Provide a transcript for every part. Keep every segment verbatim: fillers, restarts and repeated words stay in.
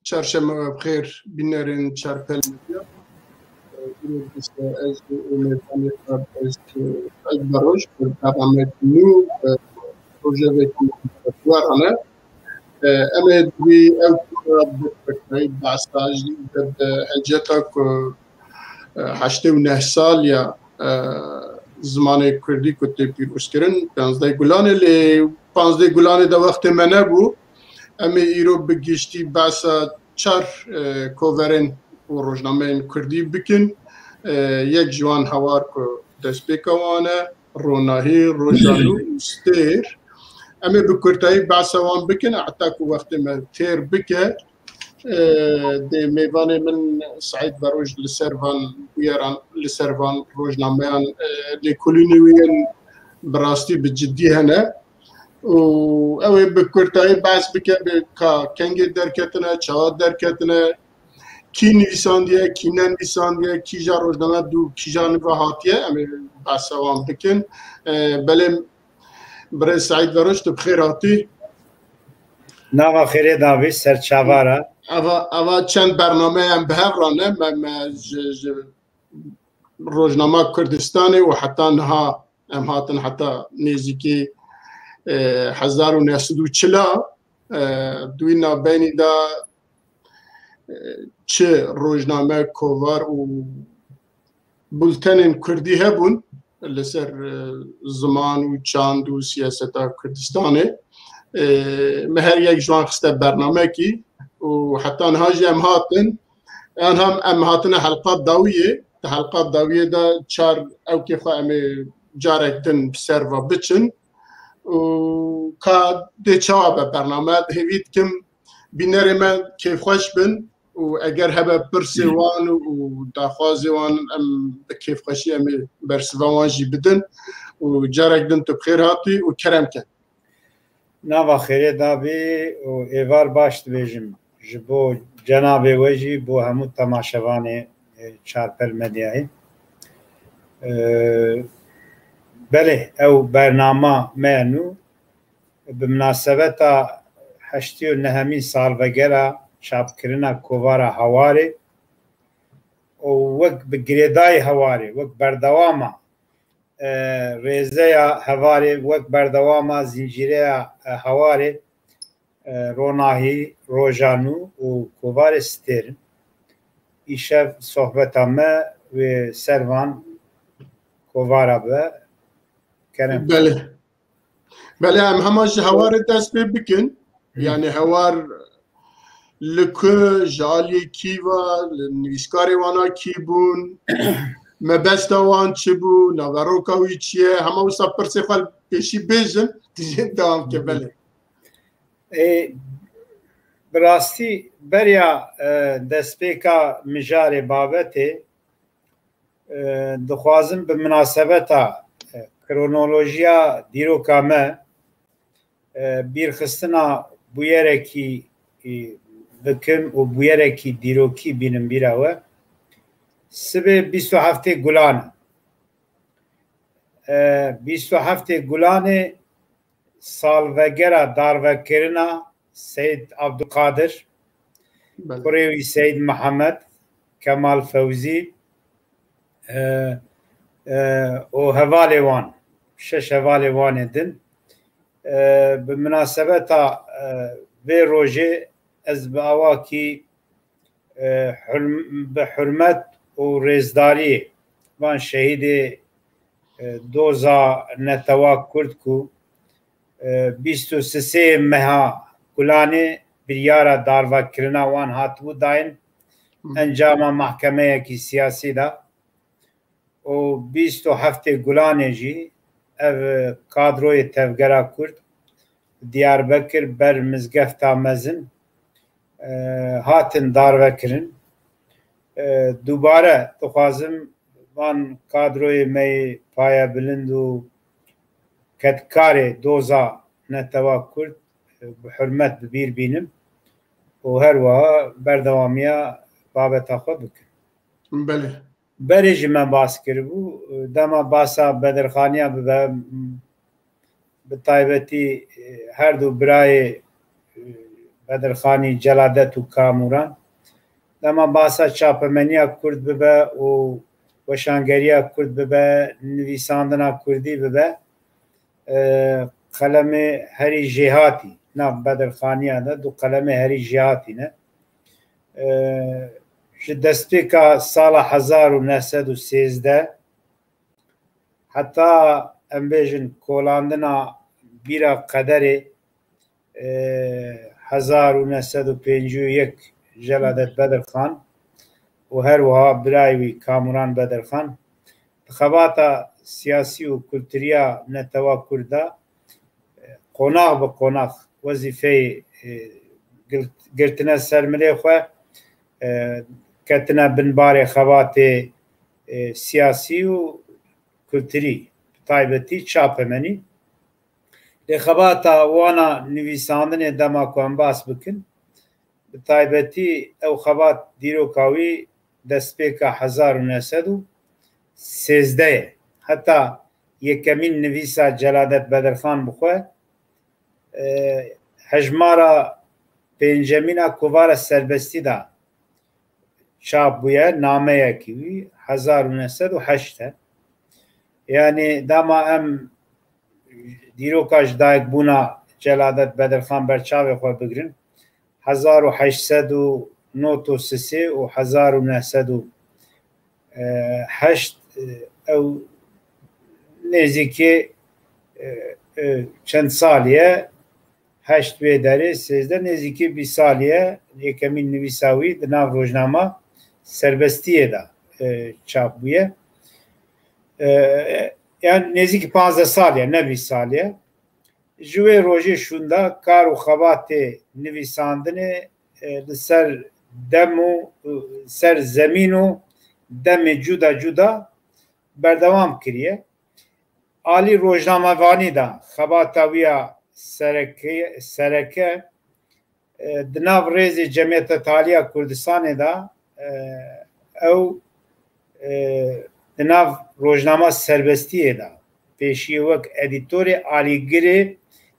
Çarşeme we bi xêr, bînerên Çarpel Medya. Îro dîsa ez û mêvanê xwe, ez, ez Beroş, bi bernamek nû, e, rojevekî werane. E, em ê di vî ew kura bi kurdayî behsa jî de, bi heceta ku, e, heştê û neh sal ya, e, zimanê kurdî ku tê pîrozkirin, panzdeh Gulanê, lê panzdeh Gulanê de wextê me nebû. Em ê îro bi giştî behsa çar, e, koverên û rojnameyên kurdî bikin. E, yek ji wan Hawar ku destpêka wan e, Ronahî, Rojanû û Stêr. Em ê bi kurtayî behsa wan bikin, heta ku wextê me têr bike. E, dê mêvanê min Seîd Beroş li ser van bûyeran, li ser van rojnameyan, e, lêkolînê wî yên bi rastî bi cidî hene. Û ew ê bi kurtayî behs bike, bi ka kengê derketine, çawa derketine, kî nivîsandiye, kî nenivîsandiye, kîja rojname dû, kîja niva hatiye, em ê behsa wan bikin. E, belê birêz Seîd Beroş, tu bi xêr hatî. Nava xêrê dabî, serçava re. Eva, eva çend bernameyên bi hev re ne, me, me ji, ji Rojnama Kurdistanê û heta niha em hatin heta nêzîkî, e, hezar û neh sed û çila, e, di wî navbeynî de, e, çi rojname, kovar û bultenên kurdî hebûn li ser, e, ziman û çand û siyaseta Kurdistanê. E, me her yek ji wan xiste bernamekî û heta niha jî em hatin. Yan hem em hatine helqa dawiyê. Di helqa dawiyê de çar ewkê xwe em ê carek din bi ser ve biçin. Û ka dê çawa be bername, hêvî dikim bînerê me kêfxweş bin û eger hebe pirsê wan û daxwazê wan, em bi kêfxweşî em ê bersiva wan jî bidin. Û carek din tu bi xêr hatî û kerem ke. Nava xêrê dabî û êvar baş dibêjim ji bo cenabê we jî, bo hemû temaşevanê, e, Çarpel Medyayê. E, belê, ew bernama me ye nû, bi minasebeta heştê û nehemîn salvegera çapkirina Kovara Hawarê û wek bi girêdayî Hawarê, wek berdewama e, rêzeya Hevalê, wek berdewama zincîreya, e, Hevalê, e, Ronahî, Rojanû û Kovarê Stêr in. Îşev sohbeta me wê ser van kovara be. Kerem. Belê. Belê, em hema ji Hewarê dest pê bikin. Hı. Yani Hewar li ku, ji aliyê kî ve, li nivîskarê wana kî bûn, mebesta wan çi bû, naveroka wî çi ye, hema wisa pirsê xwe li pêşî bêjin, dijî dewam ke, belê. Ê, bi rastî beriya, e, destpêka mijarê babetê, e, dixwazim bi minasebeta, e, kronolojiya dîroka me, e, bîrxistina bûyerekî, e, bikim û bûyerekî dîrokî bînim bîra we. Sibê bîst û heftê Gulan e. E, bîst û heftê Gulanê salvegera darvekirina Seyid Abdulkadir, belê, kurê wî Seyid Mihemed, Kemal Fewzî, e, e, û hevalê wan, şeş hevalê wanê din. E, bi minasebeta, e, vê rojê ez bi awakî, e, hurm-, bi hurmet û rêzdarî van şehîdê, e, doza netewa Kurd ku, e, bîst û sê meha Gulanê biryara darvekirina wan hatibû dayîn, hı, encama mahkemeyekî siyasî de û bîst û heftê Gulanê jî ev kadroyê Tevgera Kurd Diyarbekir ber Mizgefta Mezin, e, hatin darvekirin. E, dubare dixwazim van kadroyê me yê payebilind û kedkarê doza netewa Kurd, e, bi hurmet bi bîr bînim û her wiha berdewamiya babeta xwe bikim. Belê. Berê jî me bas kiribû, dema basa Bedirxaniya bibe, bi taybetî, e, her du birayê, e, Bedirxanî, Celadet û Kamûran. Dema basa çapemeniya Kurd bibe û weşangeriya Kurd bibe, nivîsandina Kurdî bibe, e, qelemê herî jêhatî, nav Bedirxaniya de du qelemê herî jêhatî ne. E, ji destpêka sala hezar û neh sed û sêzdeh heta, em bêjin, kolandina bîra qederê, e, hezar û neh sed û pêncî û yek Celadet Bedirxan û her wiha birayê wî Kamûran Bedirxan di xebata siyasî û kulturiya netewa Kurd de, e, qonax bi qonax wezîfeyê, e, gil-, girtine ser milê xwe, e, ketine bin barê xebatê, e, siyasî û kulturî, bi taybetî çapemenî. Lê xebata wana nivîsandinê dema ku em bas bikin, bi taybetî ew xebat dîroka wî destpêka hezar û neh sed û sêzdeh ye. Heta yekemîn nivîsa Celadet Bedirxan bi xwe, e, hejmara pêncemîn a Kovara Serbestî de çap bûye, nameyekî wî hezar û neh sed û heşt e. Yanî dema em dîroka ji dayikbûna Celadet Bedirxan ber çavê xwe bigrin, hezar û heşt sed û nod û sisê û hezar û neh sed û heşt, e, ew nêzîkî, e, e, çend salî ye, heşt wê derê, sêzdeh, nêzîkî bîst salî ye, yekemîn nivîsa wî di nav rojnama Serbestiyê de, e, çap bûye. E, yani nêzîkî panzdeh salî ye, ne bîst salî ye. Ji wê rojê şûnda kar û xebatê nivîsandinê, e, li ser dem û, e, ser zemîn û demê cuda cuda berdewam kiriye. Alî rojnamevanî de xebata wî ya sereke, sereke, e, di nav rêzê Cemiyeta Talî ya Kurdistanê de, e, ew, e, di nav rojnama Serbestiyê de pêşiyê wek edîtorê alîgirê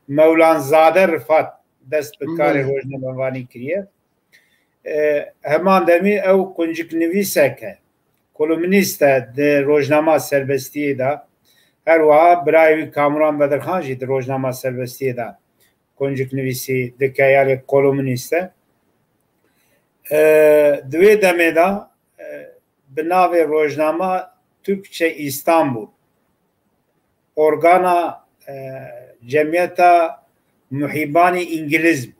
Mewlanzade Rifat dest bi karê rojnamevanî kiriye. E, heman demî ew qunciknivîsek e, kolumnîst e di rojnama Serbestiyê de. Her wiha birayê wî Kamuran Bedirxan jî di rojnama Serbestiyê de qunciknivîsî dike, yanî kolumnîst e. E, di wê demê de, e, bi navê rojnama Türkçe İstanbul, organa, e, Cemiyeta Muhîbanî Îngiliz bû.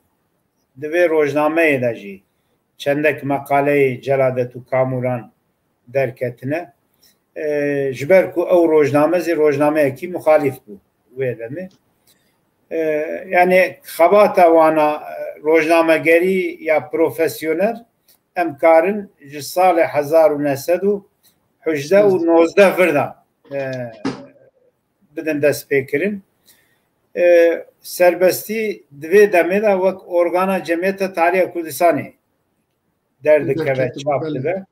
Di vê rojnameyê de jî çendek meqaleyê Celadet û Kamuran derketine. E, ji ber ku ew rojname zî rojnameyekî muxalîf bû wê demê. E, yani xebata wana, e, rojnamegerî ya profesyonel em karin ji salê hezar û neh sed û hejdeh û nozdeh vir de, e, bidin destpêkirin. E, Serbestî di vê demê de wek organa Cemiyeta Talî ya Kurdistanê derdikeve, çap dibe.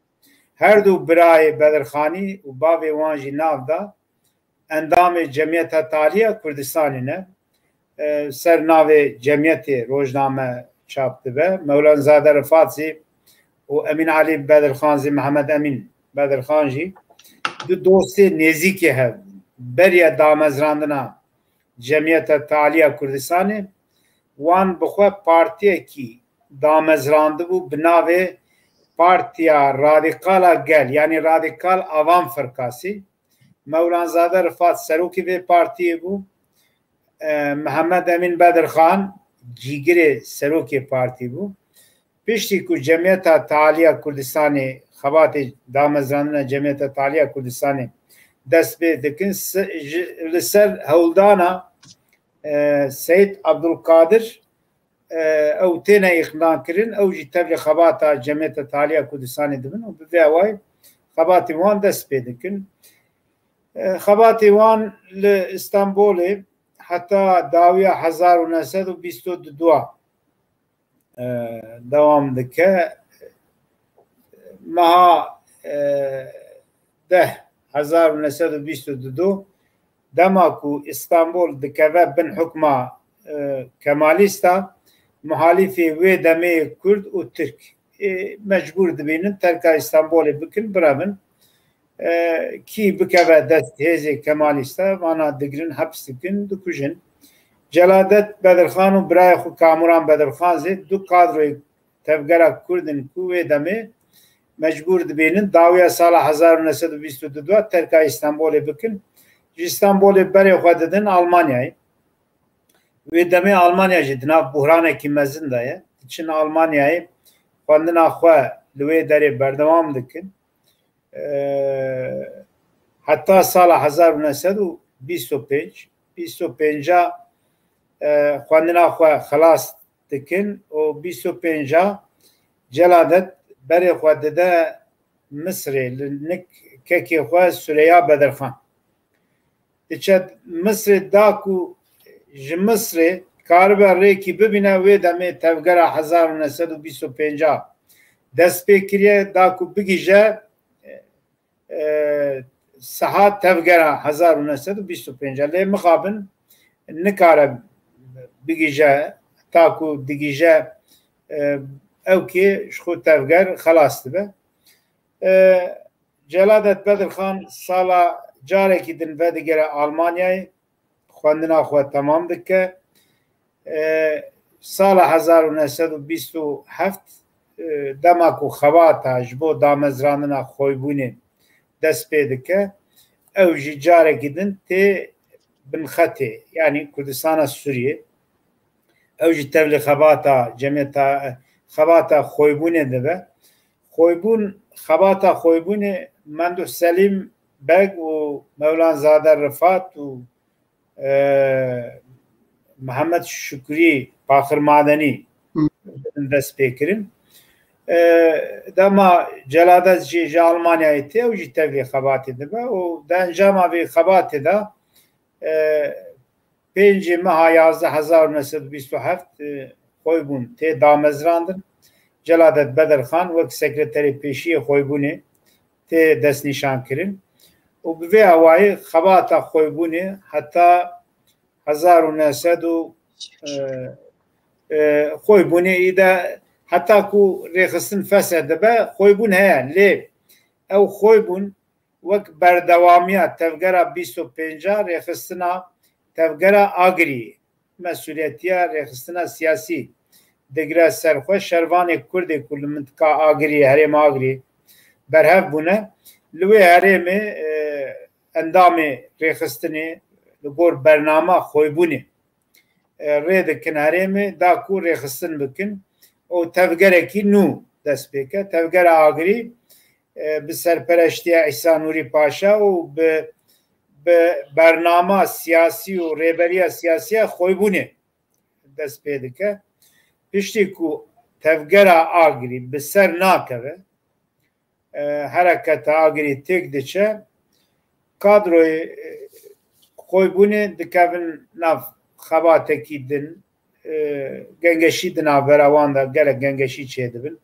Her du birayê Bedirxanî û bavê wan jî nav da endamê Cemiyeta Talî ya Kurdistanê ne. E, ser navê Cemiyetê rojname çap dibe. Mewlanzade Rifat zî û Emîn Alî Bedirxan zî, Mihemed Emîn Bedirxan jî du dostê nêzîkê hev bûn. Beriya damezrandina Cemiyeta Talî ya Kurdistanê wan bi xwe partiyekî damezrandibû bi navê Partiya Radîkal a Gel, yanî Radîkal Avam Firkasî. Mewlanzade Rifat serokê vê partiyê bû. E, Mihemed Emîn Bedirxan cîgirê serokê partî bû. Piştî ku Cemiyeta Talî ya Kurdistanê, xebatê damezrandina Cemiyeta Talî ya Kurdistanê dest pê dikin, se-, ji, li ser hewldana, e, Seyîd Abdulkadir, e, ew têne îqna kirin, ew jî tevlî xebata Cemiyeta Talî ya Kurdistanê dibin û bi vê awayî xebatên wan dest pê dikin. E, xebatê wan li Îstanbulê heta dawiya hezar û neh sed û bîst û du, e, dewam dike. Meha, e, deh, hezar û neh sed û bîst û du, dema ku Îstanbul dikeve bin hukma, e, Kemalîsta, muhalîfê wê demê Kurd û Tirk, ê, mecbûr dibînin terka Îstanbulê bikin, birevin. E, kî bikeve dest hêzê Kemalîsta, vana digirin, heps dikin, dikujin. Celadet Bedirxan û birayê xwe Kamuran Bedirxan zê du kadroyê tevgera Kurd in ku wê demê mecbûr dibînin dawiya sala hezar û neh sed û bîst û du de terka Îstanbulê bikin. Ji Îstanbulê berê xwe didin Almanyayê. Wê demê Almanya jî di nav buhranekî mezin de ye. Diçin Almanyayê xwendina xwe li wê derê berdewam dikin. Eee, heta sala hezar û neh sed û bîst û pênc, bîst û pênca, eee, xwendina xwe xilas dikin û bîst û pênca Celadet berê xwe dide Misrê, li nik kekê xwe Sureya Bedirxan. Diçe Misrê, da ku ji Misrê karibe rêkî bibîne, wê demê tevgera hezar û neh sed û bîst û pênc dest pê kiriye, da ku bigihîje, e, siha tevgera hezar û neh sed û bîst û pênc. Lê mixabin nikare bigihîje, ta ku digihîje, e, ew kê ji xwe tevger xelas dibe. E, Celadet Bedirxan sala carekî din vedigere Almanyayê, xwendina xwe temam dike. E, sala hezar û neh sed û bîst û heft, e, dema ku xebata ji bo damezrandina Xoybûnê dest pê dike, ew jî carekî din tê binxetê, yanî Kurdistana Sûriyê. Ew jî tevlî xebata cemiyeta, xebata Xoybûnê dibe. Xoybûn, xebata Xoybûnê Menduh Selîm Beg û Mewlanzade Rifat û, e, Mihemed Şukrî Paxir Madenî Hı. dest pê kirin. E, dema Celadet jî ji Almanyayê tê, ew jî tevlî xebatê dibe û di encama vê xebatê de, e, pêncê meha yazdeh hezar û neh sed û bîst û heft, e, Xoybûn tê damezrandin. Celadet Bedirxan wek sekreterê pêşiyê Xoybûnê tê destnîşankirin. Û bi vê awayî xebata Xoybûnê heta hezar û neh sed û, e, e, Xoybûnê îde heta ku rêxistin fesih dibe, Xoybûn heye. Lê ew Xoybûn wek berdewamiya tevgera bîst û pênc rêxistina tevgera Agiriyê, mesûliyetiya rêxistina siyasî digire ser xwe. Şervanê Kurdê ku li mintika Agiriyê, herêma Agiriyê berhev bûne, li wê herêmê, e, endamê rêxistinê li gor bernama Xoybûnê, e, rê dikin herêmê, da ku rêxistin bikin û tevgerekî nû dest pê ke. Tevgera Agirî, e, bi serpereştiya Îsa Nûrî Paşa û bi, bi bernama siyasî û rêberiya siyasî ya Xoybûnê dest pê dike. Piştî ku tevgera Agirî bi ser nakeve, e, hereketa Agirî têk diçe, kadroyê, e, Xoybûnê dikevin nav xebatekî din, e, gengeşî di navbera wan de gelek gengeşî çêdibin.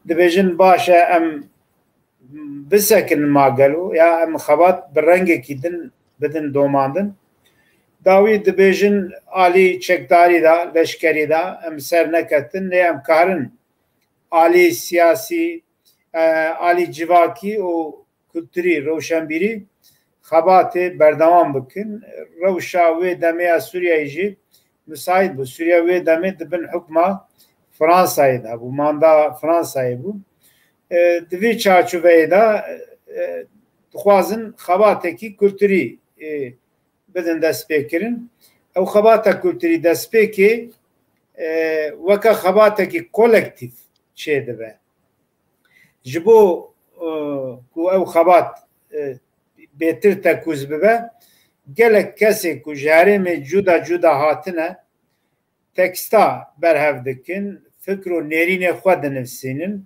Dibêjin, baş e, em bisekinin ma gelo, ya em xebat bi rengekî din bidin domandin. Dawî dibêjin alî çekdarî de, leşkerî de em ser neketin, lê em karin alî siyasî, e, alî civakî û kulturî, rewşenbîrî xebatê berdewam bikin. Rewşa wê demê ya Sûriyeyê jî misaît bû. Sûriye wê demê di bin hukma Fransayê de bû, manda Fransayê bû. E, di vî çarçoveyê de, e, dixwazin xebatekî kulturî, e, bidin destpêkirin. Ew xebata kulturî destpêkê, e, weke xebatekî kolektîf çêdibe. Ji bo, e, ku ew xebat, e, bêtir tekûz bibe, gelek kesê ku ji herêmê cuda cuda hatine, teksta berhev dikin, fikr û nêrînê xwe dinivîsînin.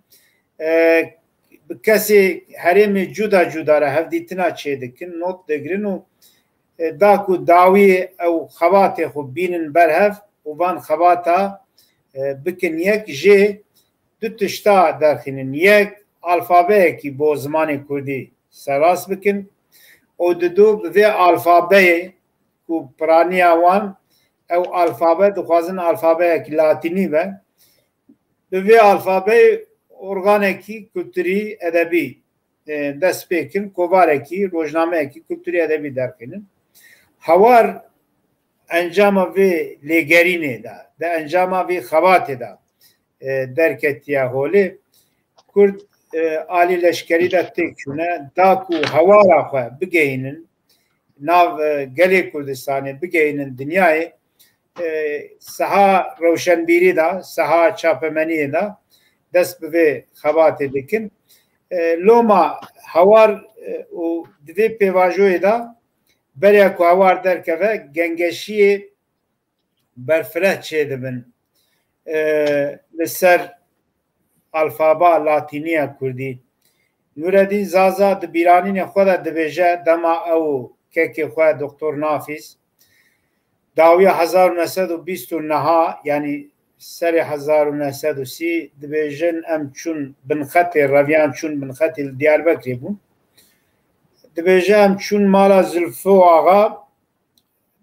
E, bi kesê herêmê cuda cuda re hevdîtina çêdikin, not digirin û, e, da ku dawiyê ew xebatê xwe bînin berhev û van xebata, e, bikin yek, jê du tişta derxînin. Yek, alfabeyekî bo zimanê kurdî serast bikin û didu bi vê alfabeyê ku piraniya wan ew alfabe dixwazin alfabeyek latînî be. Bi vê alfabeyê organekî kulturî, edebî, e, dest pê kirin, kovarekî, rojnameyekî kulturî edebî derxînin. Hawar encama vê lêgerînê de, di encama vê xebatê de, e, derketiye holê. Kurd, e, alî leşkerî de têk çûne, da ku hawara xwe bigehînin, nav, e, gelê Kurdistanê bigehînin dinyayê, e, seha rewşenbîrî de, seha çapemeniyê de dest bi vê xebatê dikin. E, loma hawar, e, û di vê pêvajoyê de beriya ku hawar derkeve, gengeşiyê berfireh çêdibin, e, li ser alfaba latîniya kurdî. Nureddin Zaza di bîranînê xwe de dibêje, dema ew û kekê xwe Doktor Nafiz, dawiya hezar û neh sed û bîst û neh, yanî serê hezar û neh sed û sî, dibêjin, em çûn binxetê, reviyan çûn binxetê, li Diyarbekirê bûn. Dibêje, em çûn mala Zilfo Axa,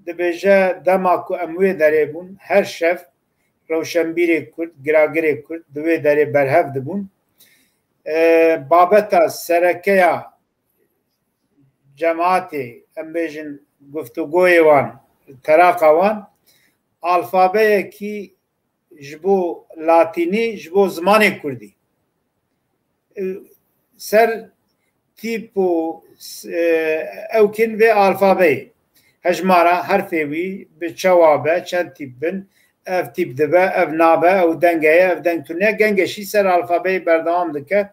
dibêje, dema ku em wê derê bûn, her şev rewşenbîrê Kurd, giragirê Kurd di wê derê berhev dibûn. E, babeta serekeya cemaatê, em bêjin, guftûgoyê wan, teraqa wan, alfabeyekî ji bo latînî, ji bo zimanê kurdî. E, ser tîp û, e, ewkên vê alfabeyê. Hejmara herfê wî bi çawa be, çend tîp bin, ev tîp dibe, ev nabe, ew deng heye, ev deng tune, gengeşî ser alfabeyê berdewam dike.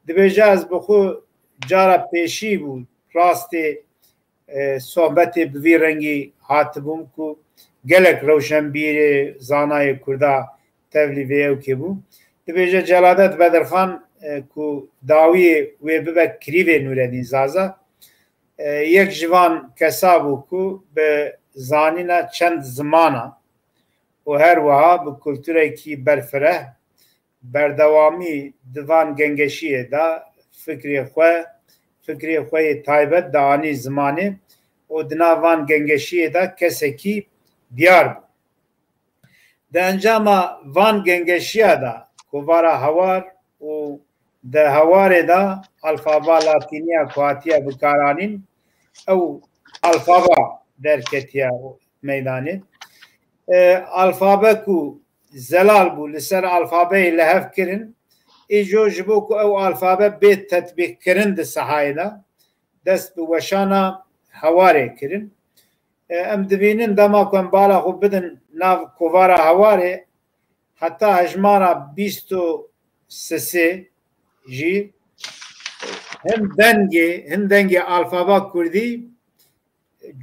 Dibêje, ez bi xwe cara pêşî bû rastê, e, sohbetê bi vî rengî hatibûm ku gelek rewşenbîrê, zanayê kurda tevlî vê ewkê bû. Dibêje Celadet Bedirxan, e, ku dawiyê wê bibe kirîvê Nûreddîn Zaza, e, yek ji van kesa bû ku bi zanîna çend zimana û her wiha bi kulturekî berfireh berdewamî di van gengeşiyê de fikrê xwe, fikrê xwe yê taybet dianî zimanê û di nav van gengeşiyê de kesekî diyar bû. Di encama van gengeşiya de kovara Hawar û di Hawarê de alfaba latîniya ku hatiye bikaranîn, ew alfaba derketiye meydanê. E, alfabe ku zelal bû, li ser alfabeyê li hev kirin, îjo ji bo ku ew alfabe bê tetbîqkirin di sehayê de, dest bi weşana Hawarê kirin. E, em dibînin dema ku em bala xwe bidin nav kovara Hawarê, heta hejmara bîst û sisê jî hin dengê, hin dengê alfaba kurdî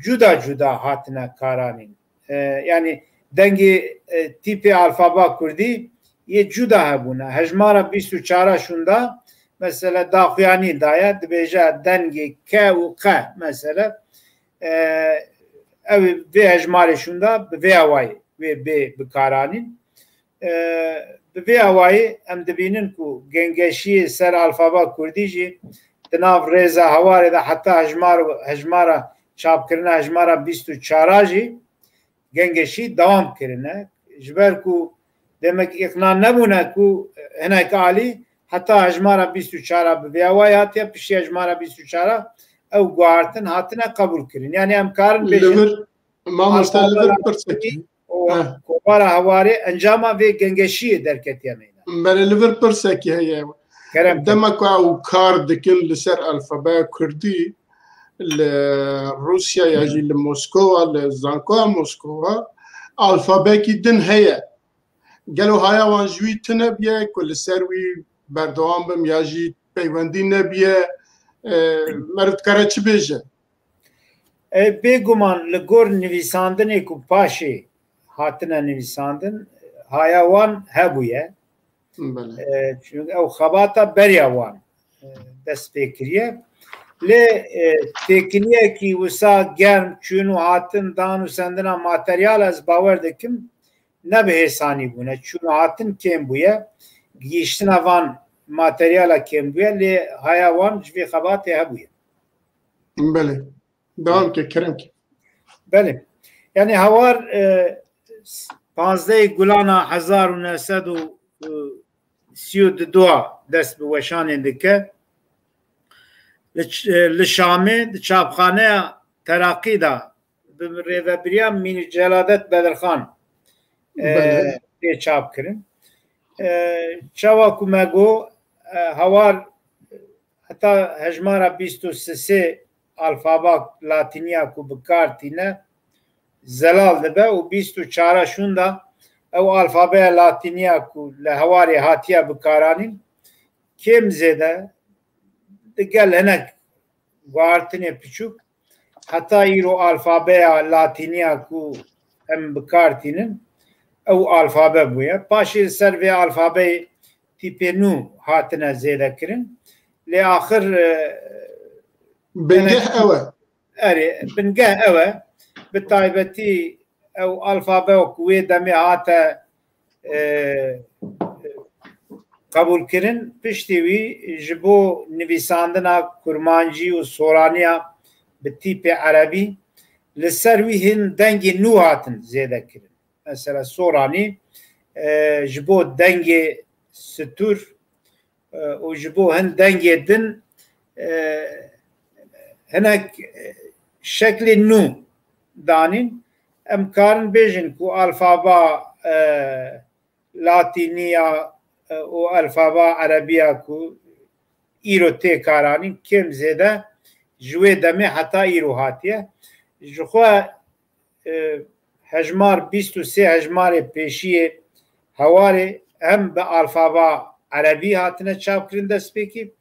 cuda cuda hatine karanîn. E, yanî dengê, e, tîpê alfaba kurdî yê cuda hebûne. Hejmara bîst û çara şûnda, mesela, daxuyanî daye, dibêje dengê ke û qe, mesela, e, ew vê hejmarê şûnda bi vê awayî wê bê bikaranîn. E, bi vê awayî em dibînin ku gengeşiyê ser alfaba kurdî jî di nav rêza Hawarê de heta hejmar, hejmara çapkirina hejmara bîst û çara jî gengeşî dewam kirine. Ji ber ku demek îqna nebûne ku hinek alî heta hejmara bîst û çara bi vê awayî hatiye, piştî hejmara bîst û çara ew guhartin hatine qebûl kirin. Yanî em karin bêjin. Mamoste, li vir pirsekî. Kovara Hawarê encama vê gengeşiyê derketiye meydan. Belê, li vir pirsekî heye. Kerem. Dema ku ew kar dikin li ser alfabeya kurdî li Rûsya ya jî li Moskova, li Zankoya Moskova, alfabekî din heye. Gelo haya wan ji wî tune bûye ku li ser wî berdewam bim ya jî peywendî nebûye? E, meriv dikare çi bêje? E, bêguman li gor nivîsandinê ku paşê hatine nivîsandin, haya wan hebûye. Belê. E, çünkü ew xebata beriya wan, e, dest pê kiriye. Lê, e, têkiliyekî wisa germ, çûn û hatin, dan û sendina materyal, ez bawer dikim, ne bi hêsanî bûne. Çûn û hatin kêm bûye. Gihîştina van materyala kêm bûye, lê haya wan ji vê xebatê hebûye. Belê. Dewam ke, kerem ke. Belê. Yani Hawar, e, panzdehê Gulana hezar û neh sed û sî û du dest bi weşanê dike. Li Ç-, li Şamê di çapxaneya Teraqî de bi rêvebiriya Mîr Celadet Bedirxan, e, Belê. tê çapkirin. E, çawa ku me got, e, hawar heta hejmara bîst û sisê alfaba latîniya ku bi kar tîne zelal dibe û bîst û çara şûnda ew alfabeya latîniya ku li hewarê hatiye bikaranîn kêm zêde digel hinek guhartinê piçûk heta îro alfabeya latîniya ku em bi kar tînin ew alfabe bûye. Paşê li ser vê alfabeyê tîpê nû hatine zêde kirin. Lê axir, e, Bingeh ew e. Erê, bingeh ew e. Bi taybetî ew alfabe ku wê demê hate, e, qebûlkirin, piştî wî ji bo nivîsandina kurmancî û soraniya bi tîpê erebî li ser wî hin dengê nû hatin zêde kirin. Mesela soranî, e, ji bo dengê stûr, e, û ji bo hin dengê din, e, hinek, e, şeklê nû danîn. Em karin bêjin ku alfaba, e, latîniya, e, û alfaba erebiya ku îro tê karanîn kêm zêde ji wê demê heta îro hatiye. Ji xwe, e, hejmar bîst û sê hejmarê pêşiyê hewarê hem bi alfaba erebî hatine çapkirin destpêkî,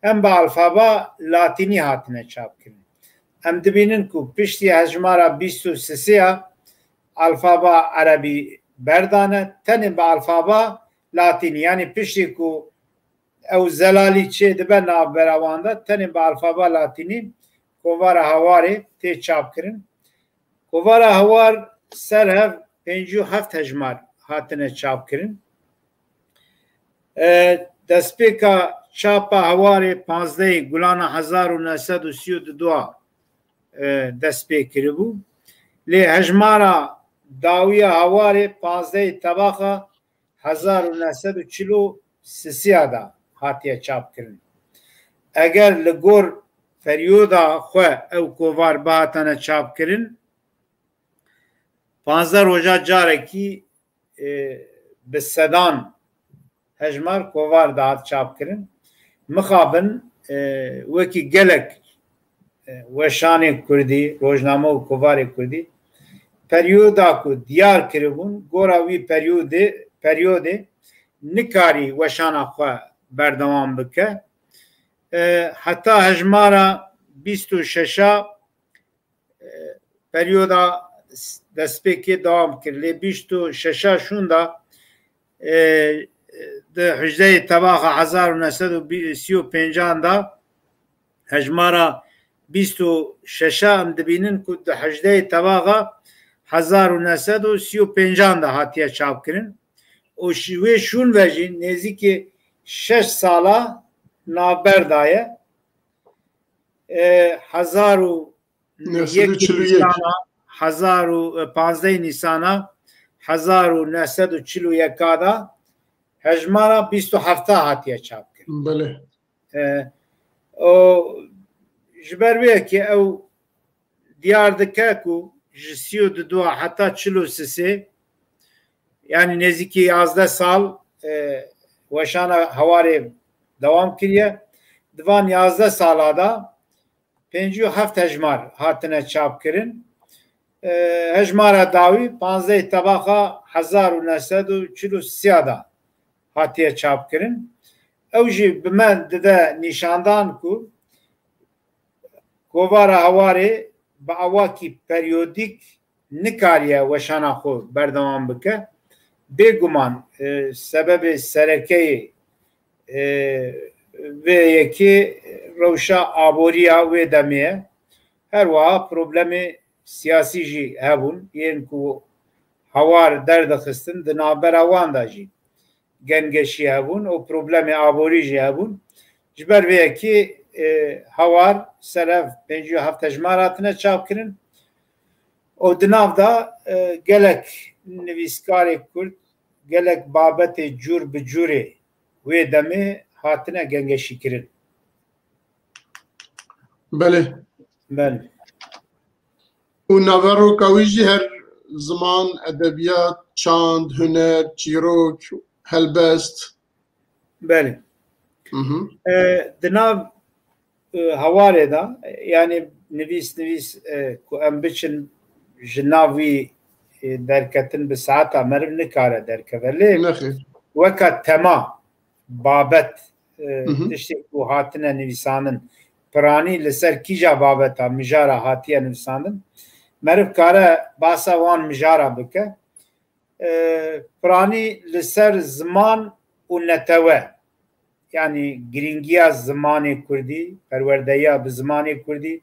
hem bi alfaba latînî hatine çapkirin. Em dibînin ku piştî hejmara bîst û sisê ya alfaba erebî berdane, tenê bi alfaba latînî, yanî piştî ku ew zelalî çê dibe navbera wan de, tenê bi alfaba latînî kovara hewarê tê çapkirin. Kovara hewar ser hev pêncî û heft hejmar hatine çapkirin. E, destpêka çapa hewarê panzdehê Gulana hezar û neh sed û sî û du, e, dest pê kiribû. Lê hejmara dawiya hewarê panzdehê Tebaxa hezar û neh sed û çil û sisiya de hatiye çapkirin. Eger li gor peryoda xwe ew kovar bihatane çapkirin, panzdeh roja carekî, e, bi sedan hejmar kovar dihat çapkirin. Mixabin, e, wekî gelek, e, weşanê kurdî, rojname û kovarê kurdî, peryoda ku diyar kiribûn, gora wî peryodê, peryodê nikarî weşana xwe berdewam bike. E, heta hejmara bîst û şeş a, e, peryoda destpêkê dewam kir. Lê bîst û şeş a şûnda, e, di hejdehê Tebaxa hezar û neh sed û sî û pêncan da hejmara bîst û şeş a em dibînin ku di hejdehê Tebaxa hezar û neh sed û sî û pêncan de hatiye çapkirin. Û ji wê şûn ve jî nêzîkî şeş sala navber daye. E, hezar û neh sed û çil û yek Nîsana, hezar û, e, panzdehê Nîsana hezar û neh sed û çil û yek da hejmara bîst û heft hatiye çapkirin. Belê. E, o, ji ber wê yekê ew diyar dike ku ji sî û du heta çil û sisê, yanî nêzîkî yazdeh sal, e, weşana hewarê dewam kiriye. Di van yazdeh sala de pêncî û heft hejmar hatine çapkirin. E, hejmara dawî panzdehê Tebaxa hezar û neh sed û çil û sê de hatiye çapkirin. Ew jî bi me dide nîşandan ku kovara hewarê bi awakî peryodîk nikariye weşana xwe berdewam bike. Bêguman, e, sebebê serekeyê, e, vê yekê rewşa aboriya wê demê ye. Her wiha problemê siyasî jî hebûn, yên ku hawar derdixistin di navbera wan de jî gengeşî hebûn û problemê aborî jî hebûn. Ji ber vê yekê, e, hawar ser ev pêncî û heft hejmar hatine çapkirin û di nav de, e, gelek nivîskarê Kurd gelek babetê cûr bi cûrê wê demê hatine gengeşîkirin. Belê. Belê. Û naveroka wî jî her ziman, edebiyat, çand, huner, çîrok, helbest. Belê. Hı hı. E, di nav, e, hewarê de, yani nivîs nivîs, e, ku em biçin ji nav wî, e, derketin bi saeta meriv nikare derkeve. Lê Nexêr. Weka tema, babet, e, Hı hı. tiştê ku hatine nivîsandin, piranî li ser kîja babeta, mijara hatiye nivîsandin, meriv kare basa wan mijara bike. E, piranî li ser ziman û netewe, yani girîngiya zimanê kurdî, perwerdeya bi zimanê kurdî,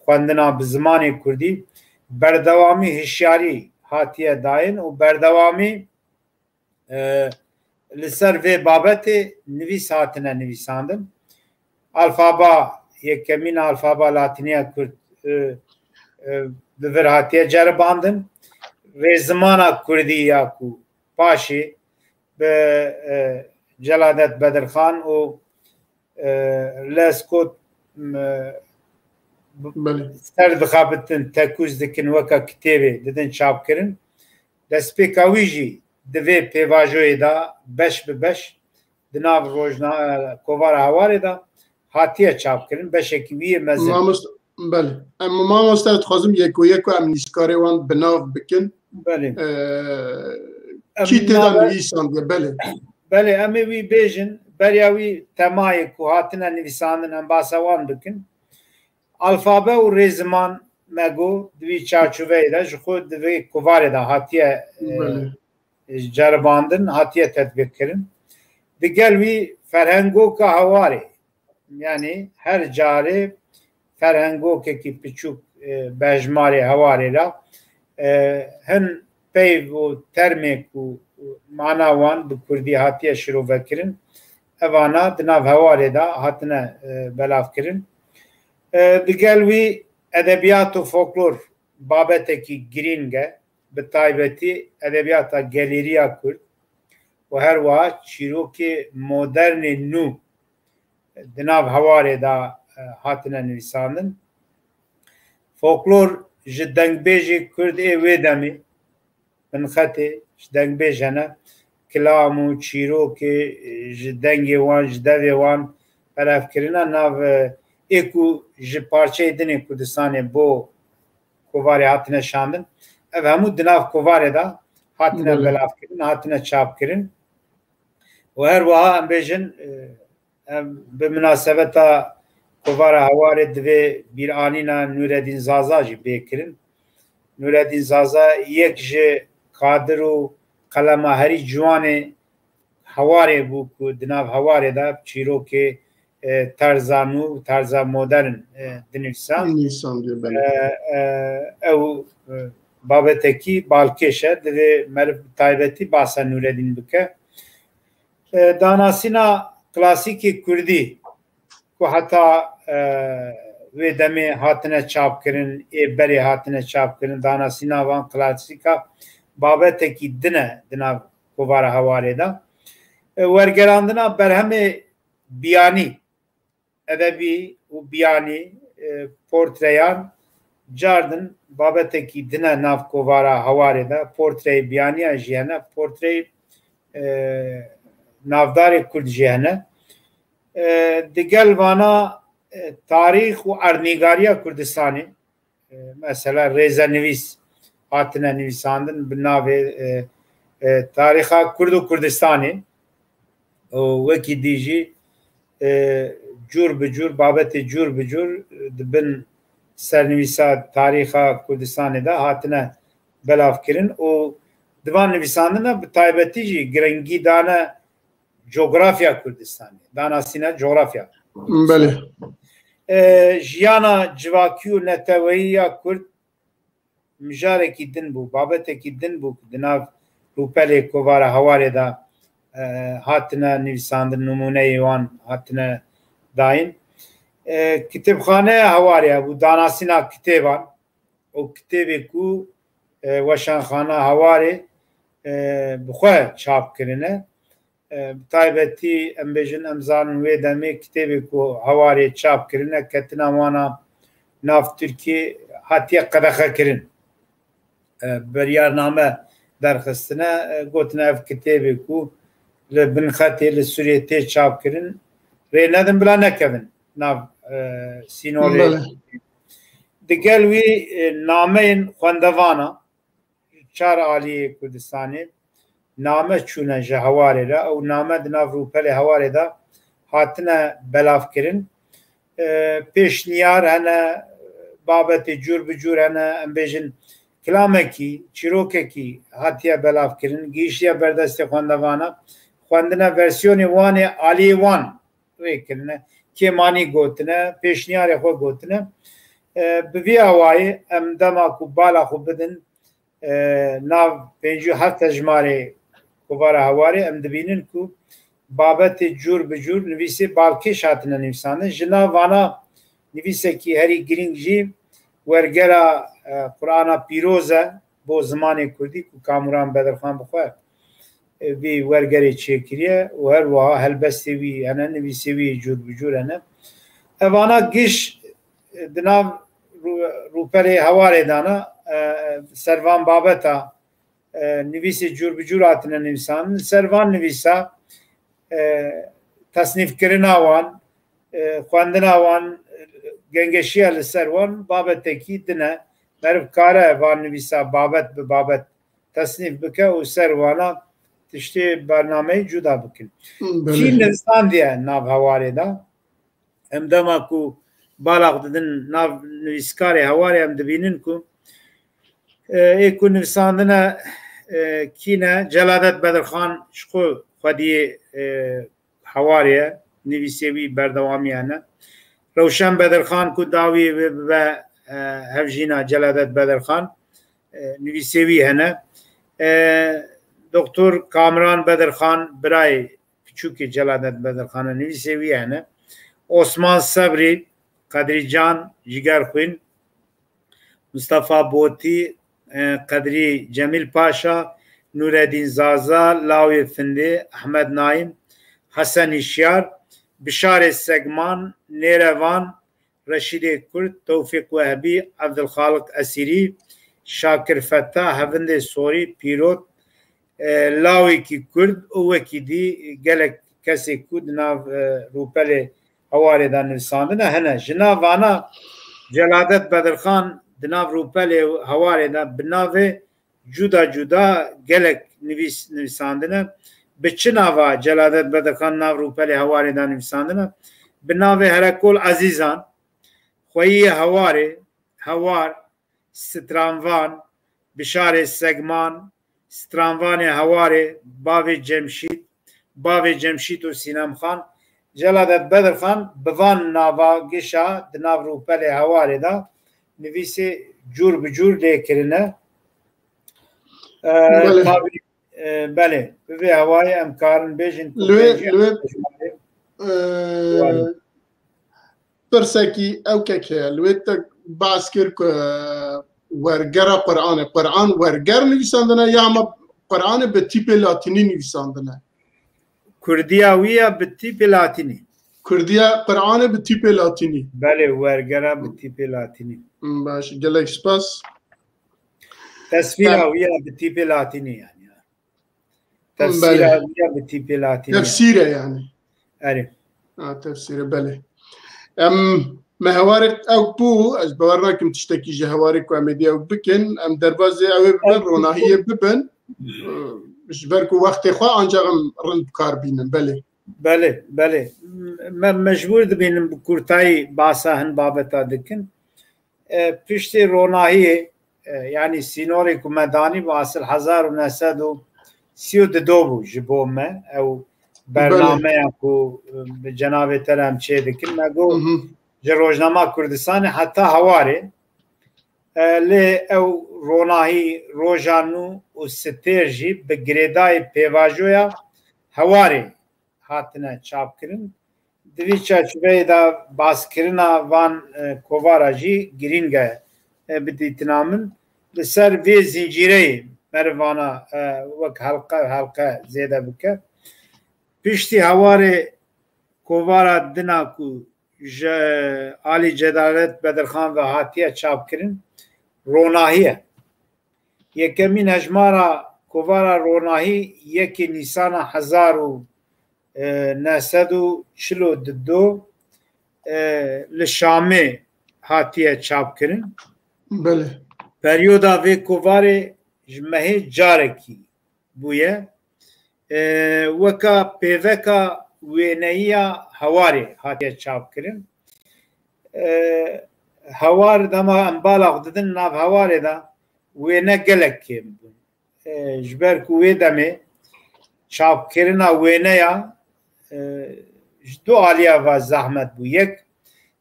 xwendina bi zimanê kurdî, berdewamî hişyarî hatiye dayîn û berdewamî, e, li ser vê babetê nivîs hatine nivîsandin. Alfaba, yekemîn alfaba latîniya kurd, e, e, bi vir hatiye ceribandin. Rêzimana kurdî ya ku paşê bi, e, Celadet Bedirxan û, e, Lescot, e, Belê. ser dixabitin, tekûz dikin, weke kitêbê didin çapkirin. Destpêka wî jî di vê pêvajoyê de beş bi beş di nav rojna-, kovara Hewarê de hatiye çapkirin. Beşekî wî yê mezin. Mamoste, belê. Em, mamoste, ez dixwazim yeko yeko em nivîskarê wan bi nav bikin. Belê. Ee, Em kî tê de nave- nivîsandiye, belê. Belê, em ê wî bêjin, beriya wî temayê ku hatine nivîsandin, em basa wan bikin. Alfabe û rêziman me got, di vî çarçoveyê de ji xwe di vê kovarê de hatiye, e, Belê. ceribandin, hatiye tetbîqkirin. Digel wî ferhengoka Hewarê, yani her carê ferhengokekî piçûk, e, bejmarê Hewarê re, e, hin peyv û termê ku mana wan bi kurdî hatiye şirovekirin, evana di nav Hewarê de hatine, e, belavkirin. E, digel wî edebiyat û folklor babetekî girîng e, bi taybetî edebiyata gelêriya kurd û her wiha çîrokê modernê nû di nav Hewarê de, e, hatine nivîsandin. Folklor ji dengbêjê kurd ê wê demê, binxetê ji dengbêj hene, kilam û çîrokê, e, ji dengê wan, ji devê wan belavkirine, nav, e, ê ku ji parçeyê din ê Kurdistanê bo kovarê hatine şandin. Ev hemû di nav kovarê de hatine Belê. belavkirin, hatine çapkirin. Û her wiha em bêjin, e, em bi minasebeta kovara Hewarê divê bîranîna Nûredîn Zaza jî bê kirin. Nûredîn Zaza yek ji kadir û qelema herî ciwanê Hewarê bû ku di nav Hewarê de çîrokê, e, terza nû, terza modern, e, dinivîsa. Nivîsandiye, belê. E, e, ew, e, babetekî balkêş e, divê meriv bi taybetî basa Nûredîn bike. E, danasîna klasîkê kurdî ku heta, e, wê demê hatine çapkirin, ê berê hatine çapkirin, danasîna van klasîka babetekî din e di nav kovara Hewarê de. E, wergerandina berhemê biyanî, edebî û biyanî, e, portreyan cardin babetekî din e nav kovara Hewarê de. Portreyê biyaniya jî hene, portreyê, e, navdarê kurd jî hene. E, digel vana, e, tarîx û erdnîgariya Kurdistanê, e, mesela rêzenivîs hatine nivîsandin bi navê, e, e, Tarîxa Kurd û Kurdistanê û wekî dî jî, e, cûr bi cûr, babetê cûr bi cûr, e, di bin sernivîsa Tarîxa Kurdistanê de hatine belavkirin û di van nivîsandina bi taybetî jî girengî dane cografya Kurdistanê, danasîna cografya. Belê. E, jiyana civakî û neteweyî ya Kurd mijarekî din bû, babetekî din bû ku di nav rûpelê kovara Hewarê de, e, hatine nivîsandin, nimûneyê wan hatine dayîn. E, kitêbxaneya Hewarê hebû, danasîna kitêban û kitêbê ku, e, Weşanxana Hewarê e, bi xwe çap kirine. E, bi taybetî em bêjin, em zanin wê demê kitêbê ku hewarê çap kirine, ketina wana nav Tirkiyê hatiye qedexekirin. E, biryarname derxistine, e, gotine ev kitêbê ku li bin xetê li Sûriyê tê çapkirin, rê nedin bila nekevin nav, e, sînorê. Belê. Digel wî, e, nameyên xwendevana çar aliyê Kurdistanê name çûne ji hewarê re. Ew name di nav rûpelê hewarê de hatine belavkirin. E, pêşniyar hene, babetê cûr bi cûr hene, em bêjin kilamekî, çîrokekî hatiye belavkirin, gihiştiye ber destê xwendevana. Xwendine versiyonê wan ê aliyê wan rê kirine, kêmanî gotine, pêşniyarê xwe gotine. E, bi vî awayî em dema ku bala xwe bidin, e, nav pêncî û heft hejmarê kovara hewarê em dibînin ku babetê cûr bi cûr nivîsê balkêş hatine nivîsandin. Ji nav vana nivîsekî herî girîng jî wergera, e, Qur'ana Pîroz e bo zimanê Kurdî ku Kamuran Bedirxan bi xwe, e, vî wergerê çêkiriye û her wiha helbestê wî hene, nivîsê wî cûr bi cûr hene. Evana giş, e, di nav rû-, rûpelê hewarê de ne, e, ser van babeta, e, nivîsê cûr bi cûr hatine nivîsandin. Li ser van nivîsa, e, tesnîfkirina wan, e, xwendina wan, e, gengeşiya li ser wan babetekî din e. Meriv kare van nivîsa babet bi babet tesnîf bike û ser wana tiştê bernameyî cuda bikin. Belê. Kî nivîsandiye nav hewarê de? Em dema ku balax didin nav nivîskarê hewarê, em dibînin ku, e, ê ku nivîsandine, e, kî ne? Celadet Bedirxan ji xwe xwediyê, e, hewarê ye, nivîsê wî berdewamiye ne. Rewşen Bedirxan ku dawî wê bibe, e, hevjîna Celadet Bedirxan, e, nivîsê wî hene. E, Doktor Kamran Bedirxan, birayê piçûkê Celadet Bedirxan e, nivîsê wî hene. Osman Sebrî, Qedrî Can, Jigerxwîn, Mustafa Botî, e, Qedrî Cemîl Paşa, Nûredîn Zaza, Lawê Findê, Ehmed Naîm, Hesen Hişyar, Bişarê Segman, Nêrevan, Reşîdê Kurd, Tewfîq Wehbî, Evdilxaliq Esîrî, Şakir Feta, Hevindê Sorî, Pîrot, e, lawekî Kurd û wekî dî gelek kesê ku di nav, e, rûpelê hewarê de nivîsandine hene. Ji nav vana Celadet Bedirxan di nav rûpelê hewarê de bi navê cuda cuda gelek nivîs nivîsandine. Bi çi nava Celadet Bedirxan nav rûpelê hewarê de nivîsandine? Bi navê Herekol Ezîzan, Xweyî Hewarê, Hewar, Stranvan, Bişarê Segman, Stranvanê Hewarê, Bavê Cemşîd, Bavê Cemşîd û Sînem Xan. Celadet Bedirxan bi van nava gişa di nav rûpelê hewarê de nivîsê cûr bi cûr lê kirine. E, Belê. Tabî, e, belê, bi vê hewayê em karin bêjin ku Li wê, pêncî li wê, hejmarê e, Wanî. Pirsekî ew kek heye. Li wê te behs kir ku, e, wergera Qur'anê. Qur'an werger nivîsandine ya hema Qur'anê bi tîpê latînî nivîsandine? Kurdiya wî ya bi tîpê latînî. Kurdiya Qur'anê bi tîpê latînî. Belê, wergera bi tîpê latînî. Baş, gelek spas. Tesvîra Em, wî ya bi tîpê latînî yani. Tefsîra Belê. Wî ya bi tîpê latînî ya. Tefsîr e yani. Erê. Ha, tefsîr e, belê. Em, me hewarê ew bû, ez bawer nakim tiştekî ji hewarê ku em ê dî ew bikin. Em derbazê ew ê bibin, Ew ronahiyê bibin. Ji ber ku wextê xwe ancak em rind bi kar bînin, belê. Belê, belê. Me mecbûr dibînin bi kurtayî basa hin babeta dikin. E, piştê ronahiyê, e, yanî sînorê ku me danî bi asil hezar û neh sed û sî û du bû ji bo me. Ew Belê. Bernameya ku, e, bi cenabê te re em çê dikin. Me got, Hı hı. ji Rojnama Kurdistanê heta hewarê, e, lê ew ronahî roja nû û sitêr jî bi girêdayî pêvajoya hewarê hatine çapkirin. Di vî çarçoveyê de baskirina van, e, kovara jî girîng e, e, bi dîtina min. Li ser vê zincîreyê, merivana, e, wek helqe helqe zêde bike. Piştî hewarê kovara dina ku ji alî Cedalet Bedirxan ve hatiye çapkirin, Ronahî ye. Yekemîn hejmara kovara Ronahî yekê Nîsana hezar û neh sed û çil û du e, li Şamê hatiye çapkirin. Belê. Peryoda vê kovarê ji mehê carekî bûye. E, weka pêveka wêneyiya Hewarê hatiye çapkirin. E, Hewar dema em balax didin nav Hewarê de wêne gelek kêm bûn. E, ji ber ku wê demê çapkirina wêneya, e, ji du aliya ve zehmet bû. Yek,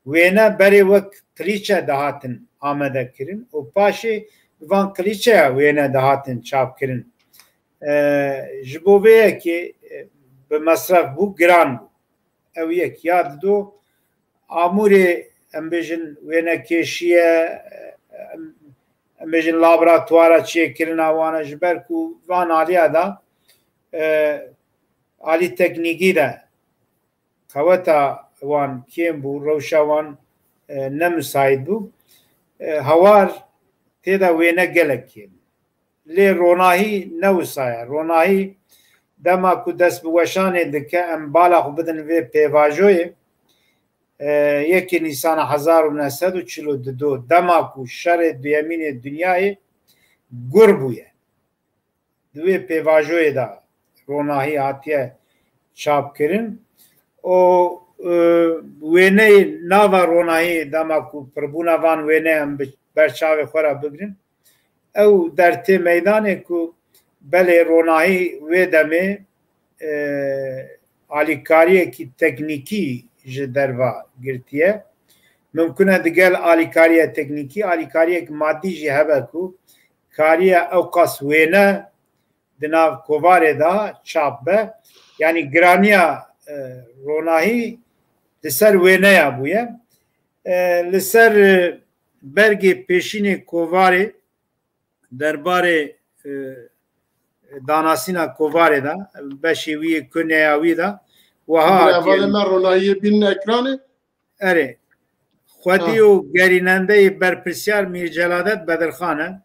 wêne berê wek qilîçe dihatin amade kirin û paşê bi van qilîçeya wêne dihatin çapkirin. E, ji bo vê yekê, e, bi mesref bû, giran bû. Ew yek ya dido, amûrê, em bêjin, wênekêşiye, em, em bêjin, laboratuwara çêkirina wan e, ji ber ku van aliya de, e, alî teknîkî de qeweta wan kêm bû, rewşa wan, e, ne misayît bû. E, Hewar tê de wêne gelek kêm. Lê Ronahî ne wisa ye. Ronahî dema ku dest bi weşanê dike, em bala xwe bidin vê pêvajoyê, e, yekê Nîsana hezar û neh sed û çil û du, dema ku şerê duyemîn ê dinyayê gur bûye. Di wê pêvajoyê de Ronahî hatiye çapkirin û, e, wêneyê nava Ronahî, dema ku pirbûna van wêne em bi ber çavê xwe re bigrin, ew dertê meydanê ku belê Ronahî wê demê, e, alîkariyekî teknîkî ji derva girtiye. Mimkun e digel alîkariya teknîkî, alîkariyek madî jî hebe ku kariye ewqas wêne di nav kovarê de çap be. Yanî giraniya, e, Ronahî li ser wêneya bûye. E, li ser, e, bergê pêşînê kovarê, derbarê, e, danasîna kovarê de, beşê wî yê ku ne ya wî de, wiha Birê hevalê hatîye. Me Ronahiyê bînin ekranê. Erê. Xwedî Ha. û gerînendeyê berpirsiyar Mîr Celadet Bedirxan e.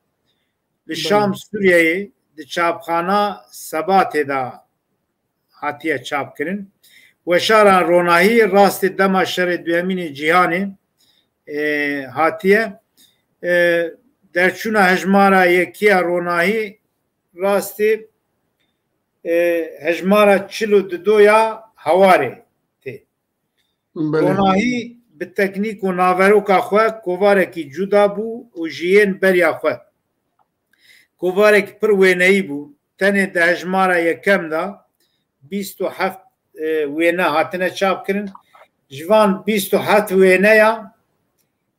Li Belê. Şam, Sûriyeyê, di çapxana Sebatê de hatiye çapkirin. Weşara Ronahî rastê dema şerê duyemîn ê cîhanê, e, hatiye. E, derçûna hejmara yekî ya Ronahî rastê, e, hejmara çil û du ya Hewarê tê. Belê. Ronahî bi teknîk û naveroka xwe kovarekî cuda bû û ji yên beriya xwe. Kovarek pir wêneyî bû. Tenê di hejmara yekem de bîst û heft, e, wêne hatine çapkirin. Ji van bîst û heft wêneya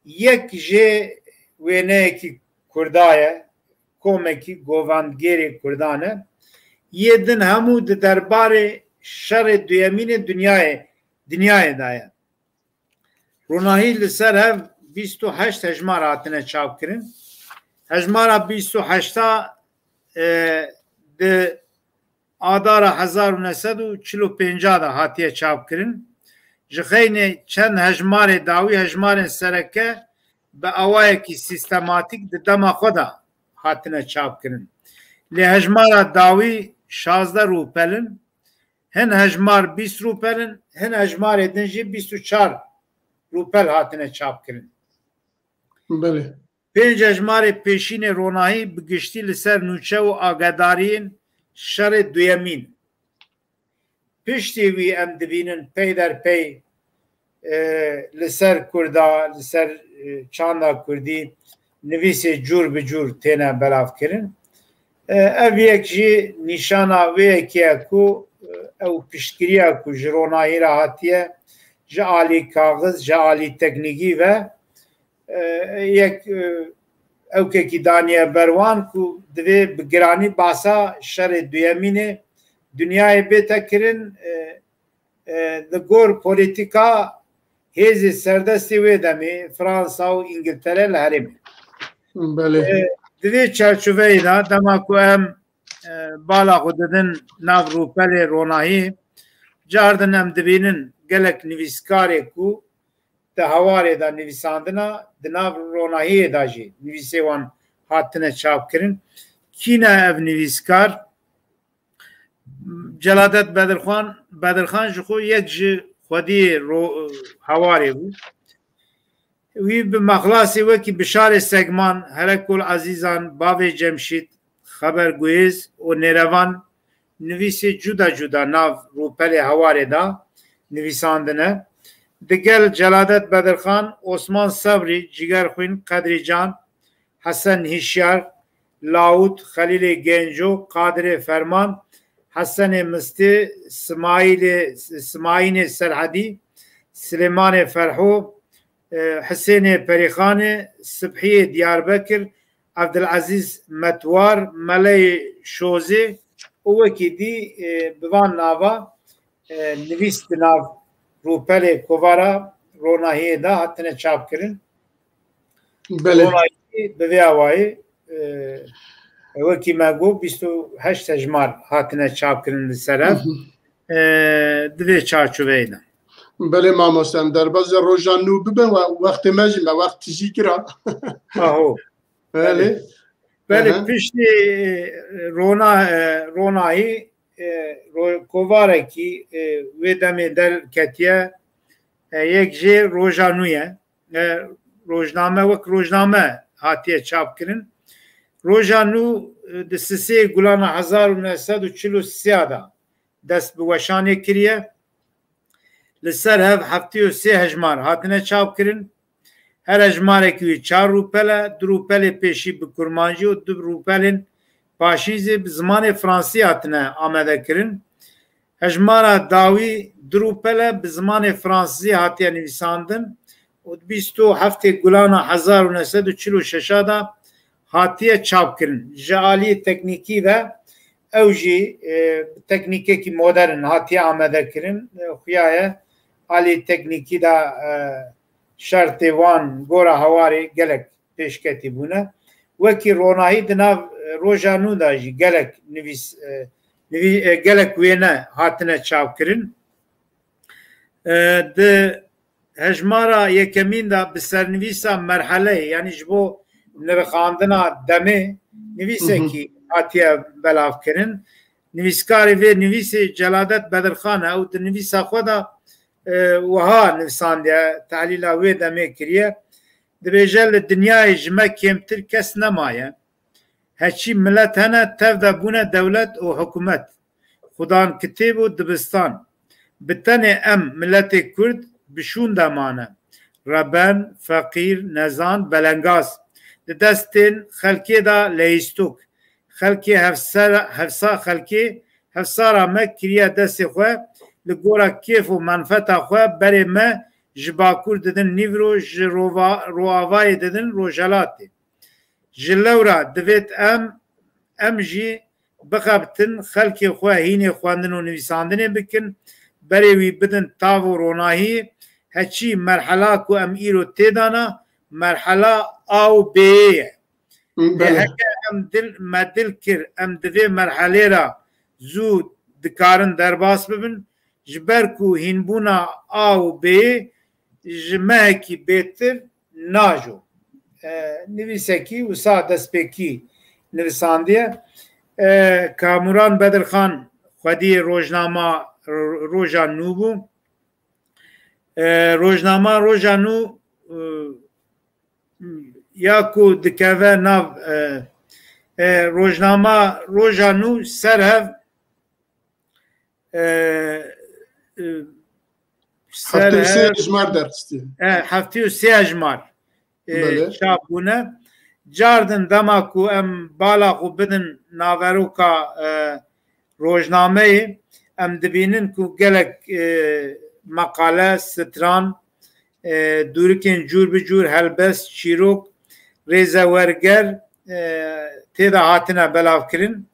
yek jê wêneyekî Kurda ye, komekî govendgêrê Kurdan e. Yê din hemû di derbarê şerê duyemîn ê dinyayê, dinyayê de ye. Ronahî li ser hev bîst û heşt hejmar hatine çapkirin. Hejmara bîst û heşta, e, di Adara hezar û neh sed û çil û pênc de hatiye çapkirin. Ji xeynê çend hejmarê dawî, hejmarên sereke bi awayekî sîstematîk di dema xwe de hatine çapkirin. Lê hejmara dawî şazdeh rûpel in, hin hejmar bîst rûpel in, hin hejmarê din jî bîst û çar rûpel hatine çapkirin. Belê. Pênc hejmarê pêşînê Ronahî bi giştî li ser nûçe û agadariyên şerê duyemîn. Piştî wî em dibînin peyderpey, e, li ser Kurda, li ser, e, çanda Kurdî nivîsê cûr bi cûr têne belavkirin. E, ev yek jî nîşana wê yekê ye ku, e, ew piştgiriya ku ji Ronahî re hatiye, ji alî kaxiz, ji alî teknîkî ve, e, yek, e, ewkekî daniye ber wan ku divê bi giranî basa şerê duyemînê dinyayê bête kirin, e, e, li gor polîtîka hêzê serdestê wê demê, Fransa û Îngiltere li herêmê. Belê. E, Di vê çarçoveyê de dema ku em, e, bala xwe didin nav rûpelê ronahiyê, cardin em dibînin gelek nivîskarê ku di hewarê de nivîsandina, di nav ronahiyê de jî nivîsê wan hatine çapkirin. Kî ne ev nivîskar? Celadet Bedirxan, Bedirxan ji xwe yek ji xwediyê ro-, hewarê bû. Wî bi mexlasê wekî Bişarê Segman, Herekol Ezîzan, Bavê Cemşîd, Xeber Guhêz û Nêrevan nivîsê cuda cuda nav rûpelê hewarê de nivîsandine. Digel Celadet Bedirxan, Osman Sebrî, Cigerxwîn, Qedrî Can, Hesen Hişyar, Lawût, Xelîlê Genco, Qadirê Ferman, Hesenê Mistê, Simayîlê, Simayînê Serhedî, Silêmanê Ferho, e, Hisênê Perîxanê, Sibhiyê Diyarbekir, Evdilezîz Metwar, Meleyê Şozê û wekî dî, e, bi van nava, e, nivîs di nav rûpelê kovara ronahiyê de hatine çapkirin. Belê. Ronahiyê bi vê awayî, e, wekî me got, bîst û heşt hejmar hatine çapkirin li ser ev. Hı hı. E, di vê çarçoveyê de. Belê mamoste, em derbazê roja nû bibin, we-, wextê me jî me wext tijî kira. Aho. Belê. Belê. Belê, aha. Piştî, e, rona-, e, ronahî, e, ro-, kovarekî, e, wê demê derketiye, e, yek jê Roja Nû ye. E, rojname wek rojname hatiye çapkirin. Roja Nû, e, di sisê Gulana hezar û neh sed û çil û sê de dest bi weşanê kiriye. Li ser hev heftê û sê hejmar hatine çapkirin. Her hejmarekî wî çar rûpel e, du rûpelê pêşî bi kurmancî û du rûpelên paşîn zî bi zimanê fransî hatine amadekirin. Hejmara dawî du rûpel e, bi zimanê fransî hatiye nivîsandin û di bîst û heftê Gulana hezar û neh sed û çil û şeş de hatiye çapkirin. Ji aliyê teknîkî ve ew jî, e, bi teknîkekî modern hatiye amadekirin. E, xuya ye aliyê teknîkî de, e, şertê wan gora hewarê gelek pêşketî bûne. Wekî ronahî di nav, e, Roja Nû de jî gelek nivîs, e, nivî-, e, gelek wêne hatine çapkirin. E, di hejmara yekemîn de bi sernivîsa merheleyê, yanî ji bo nirxandina demê, nivîsekî Hı hı. hatiye belavkirin. Nivîskarê vê nivîsê Celadet Bedirxan e. Ew di nivîsa xwe de, e, wiha nivisandiye, tehlîla wê demê kiriye. Dibêje, li dinyayê ji me kêmtir kes nemaye. Heçî milet hene, tev de bûne dewlet û hikûmet. Xudan kitêb û dibistan. Bi tenê em, miletê Kurd, bi şûn de mane. Reben, feqîr, nezan, belengaz. Di destên xelkê de leyîstok. Xelkê hevser-, hevsa xelkê, hevsara me kiriye destê xwe, li gora kêf û menfeta xwe berê me ji Bakur didin Nîvro, ji rova-, Roavayê didin Rojhelatê. Ji lewra divêt em, em jî bixebitin, xelkê xwe hînê xwendin û nivîsandinê bikin, berê wî bidin tav û ronahiyê, heçî merhela ku em îro tê de ne, merhela A û B'yê ye. Lê Belê. heke em dil, me dil kir, em di vê merhelê re zû dikarin derbas bibin, ji ber ku hînbûna A û B'yê ji mehekî bêtir najo. E, nivîsekî wisa destpêkî nivisandiye. E, Kamuran Bedirxan xwediyê rojnama Ro-, Roja Nû bû. E, rojnama Roja Nû, e, ya ku dikeve nav, e, e, rojnama Roja Nû ser hev, e, e, ser Heftê û sê hev, hejmar derxistiye. e, heftê û sê hejmar, e, Belê. çap bûne. Cardin dema ku em bala xwe bidin naveroka, e, rojnameyê, em dibînin ku gelek, e, meqale, stran, e, dûrikên cûr bi cûr, helbest, çîrok, rêzewerger, e, tê de hatine belavkirin.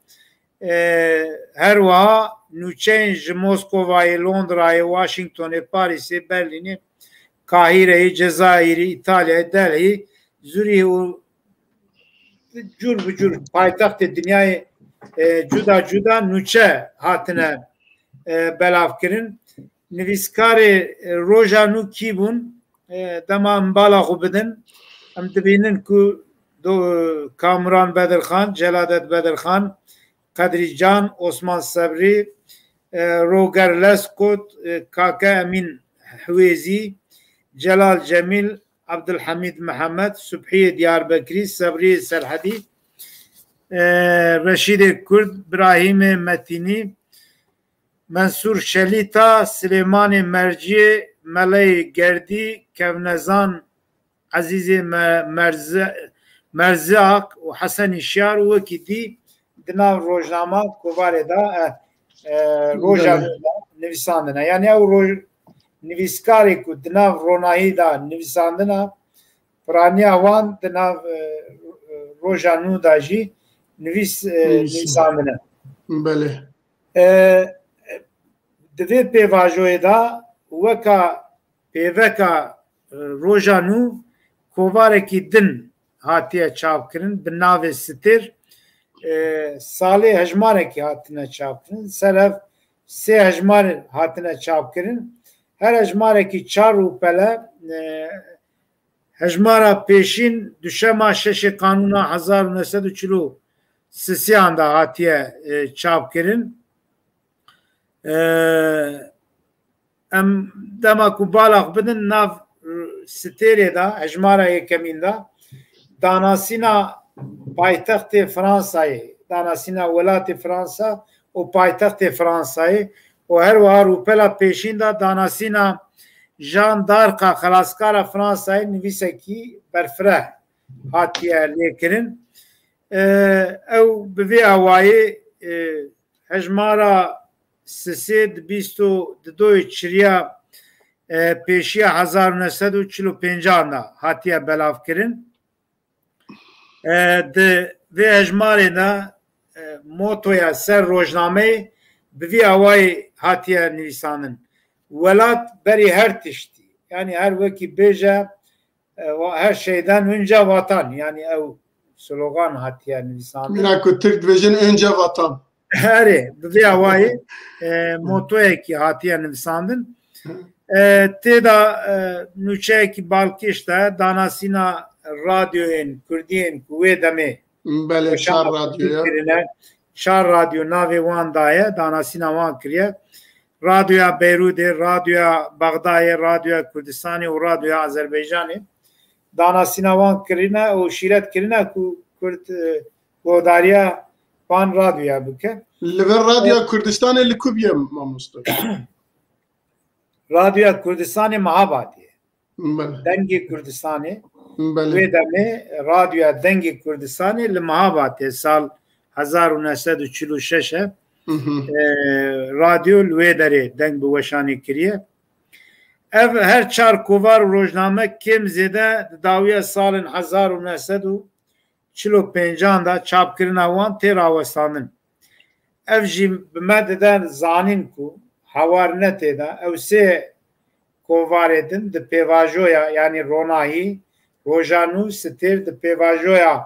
E, her wiha nûçeyên ji Moskovayê, Londrayê, Washingtonê, Parîsê, Berlînê, Kahîreyê, Cezayirê, Îtalyayê, Delhî, Zurîh û cûr bi cûr paytextê dinyayê, e, cuda cuda nûçe hatine, e, belavkirin. Nivîskarê, e, roja nû kî bûn? E, dema em bala xwe bidin, em dibînin ku do-, Kamuran Bedirxan, Celadet Bedirxan, Qedrî Can, Osman Sebrî, e, Roger Lescot, e, Kake Emîn Hwêzî, Celal Cemîl, Abdulhamîd Mihemed, Subhiyê Diyarbekirî, Sebriyê Serhedî, e, Reşîdê Kurd, Birahîmê Metînî, Mensûr Şelîta, Silêmanê Merciyê, Meleyê Gerdî, Kevnezan Ezîzê Me-, Merzi-, Merziak û Hesenî Şiyar û wekî dî di nav rojnama kovarê de, e, e, roja Belê. nû de nivîsandine. Yani ew roj-, nivîskarê ku di nav ronahî de nivîsandina, piraniya wan di nav, e, roja nû de jî nivîs, e, Nivîs. nivîsandine. Belê. E, di vê pêvajoyê de weka pêveka, e, roja nû kovarekî din hatiye çapkirin bi navê Stêr. E, salê hejmarekî hatine çapkirin. Ser ev sê hejmar hatine çapkirin. Her hejmarekî çar rûpele, e, hejmara pêşîn duşema şeşê Kanûna hezar û neh sed û çil û sisiyan de hatiye, e, çapkirin. E, em dema ku balax bidin nav, e, Stêrê de, hejmara yekemîn de, danasîna paytextê Fransayê, danasîna welatê Fransa û paytextê Fransayê û her wiha rûpela pêşîn de danasîna Jean d'Arc-a, xelaskara Fransayê, nivîsekî berfireh hatiye lêkirin. E, ew bi vê awayî, e, hejmara sisê di bîst û di doyê çiriya, e, pêşiya hezar û neh sed û çil û pêncan de hatiye belavkirin. E, di vê hejmarê de, e, motoya ser rojnameyê bi vî awayî hatiye nivîsandin. Welat berî her tiştî. Yani her wekî bêje, e, wa-, her şeyden önce vatan. Yani ew slogan hatiye nivîsandin. Mîna ku Tirk dibêjin önce vatan. Erê, bi vê awayî, e, motoyekî hatiye nivîsandin. E, tê de, e, nûçeyekî balkêş de danasîna radyoyên kurdî yên ku wê demê Belê, çar radyoya. kirine, çar radyo navê wan daye, danasîna wan kiriye. Radyoya Beyrûdê, Radyoya Bexdayê, Radyoya Kurdistanê û Radyoya Azerbaycanê. Danasîna wan kirine û şîret kirine ku Kurd, e, guhdariya van radyoya bike. Li vir Radyoya Kurdistanê li ku bûye mamoste? Radyoya Kurdistanê Mehabadê ye. Belê. Dengê Kurdistanê. Belê. Wê demê Radyoya Dengê Kurdistanê li Mehabadê sal hezar û neh sed û çil û şeş e. Hı hı. E, radyo li wê derê deng bi weşanê kiriye. Ev her çar kovar û rojname kêm zêde di dawiya salên hezar û neh sed û çil û pêncan de çapkirina wan tê rawestandin. Ev jî bi me dide zanîn ku Hewarnetê de ew sê kovarê din di pêvajoya, yanî Ronahî, Roja Nû, Stêr di pêvajoya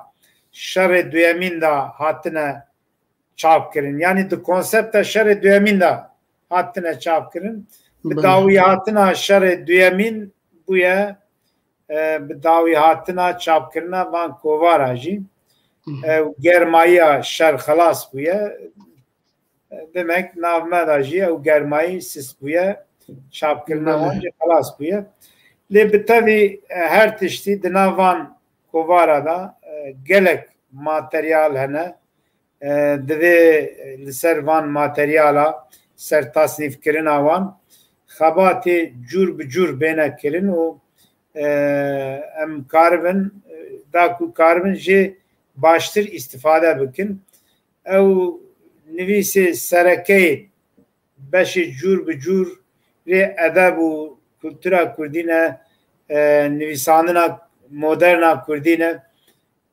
şerê duyemîn de hatine çapkirin. Yanî di konsepta şerê duyemîn de hatine çapkirin. Bi Belê. dawî hatina şerê duyemîn bûye, e, bi dawî hatina çapkirina van kovara jî. Hı hı. Ew germayiya şer xelas bûye. Demek nav me de jî ew germayî sist bûye, çapkirina Belê. wan jî xelas bûye. Lê bi tevî, e, her tiştî di nav van kovara de, e, gelek materyal hene. E, divê li ser van materyala ser tasnîfkirina wan xebatê cûr bi cûr bêne kirin û, e, em karibin, e, da ku karibin jê baştir îstifade bikin. Ew nivîsê serekeyê beşê cûr bi cûr rê edeb û kultura kurdî ne, e, nivîsandina moderna kurdî ne.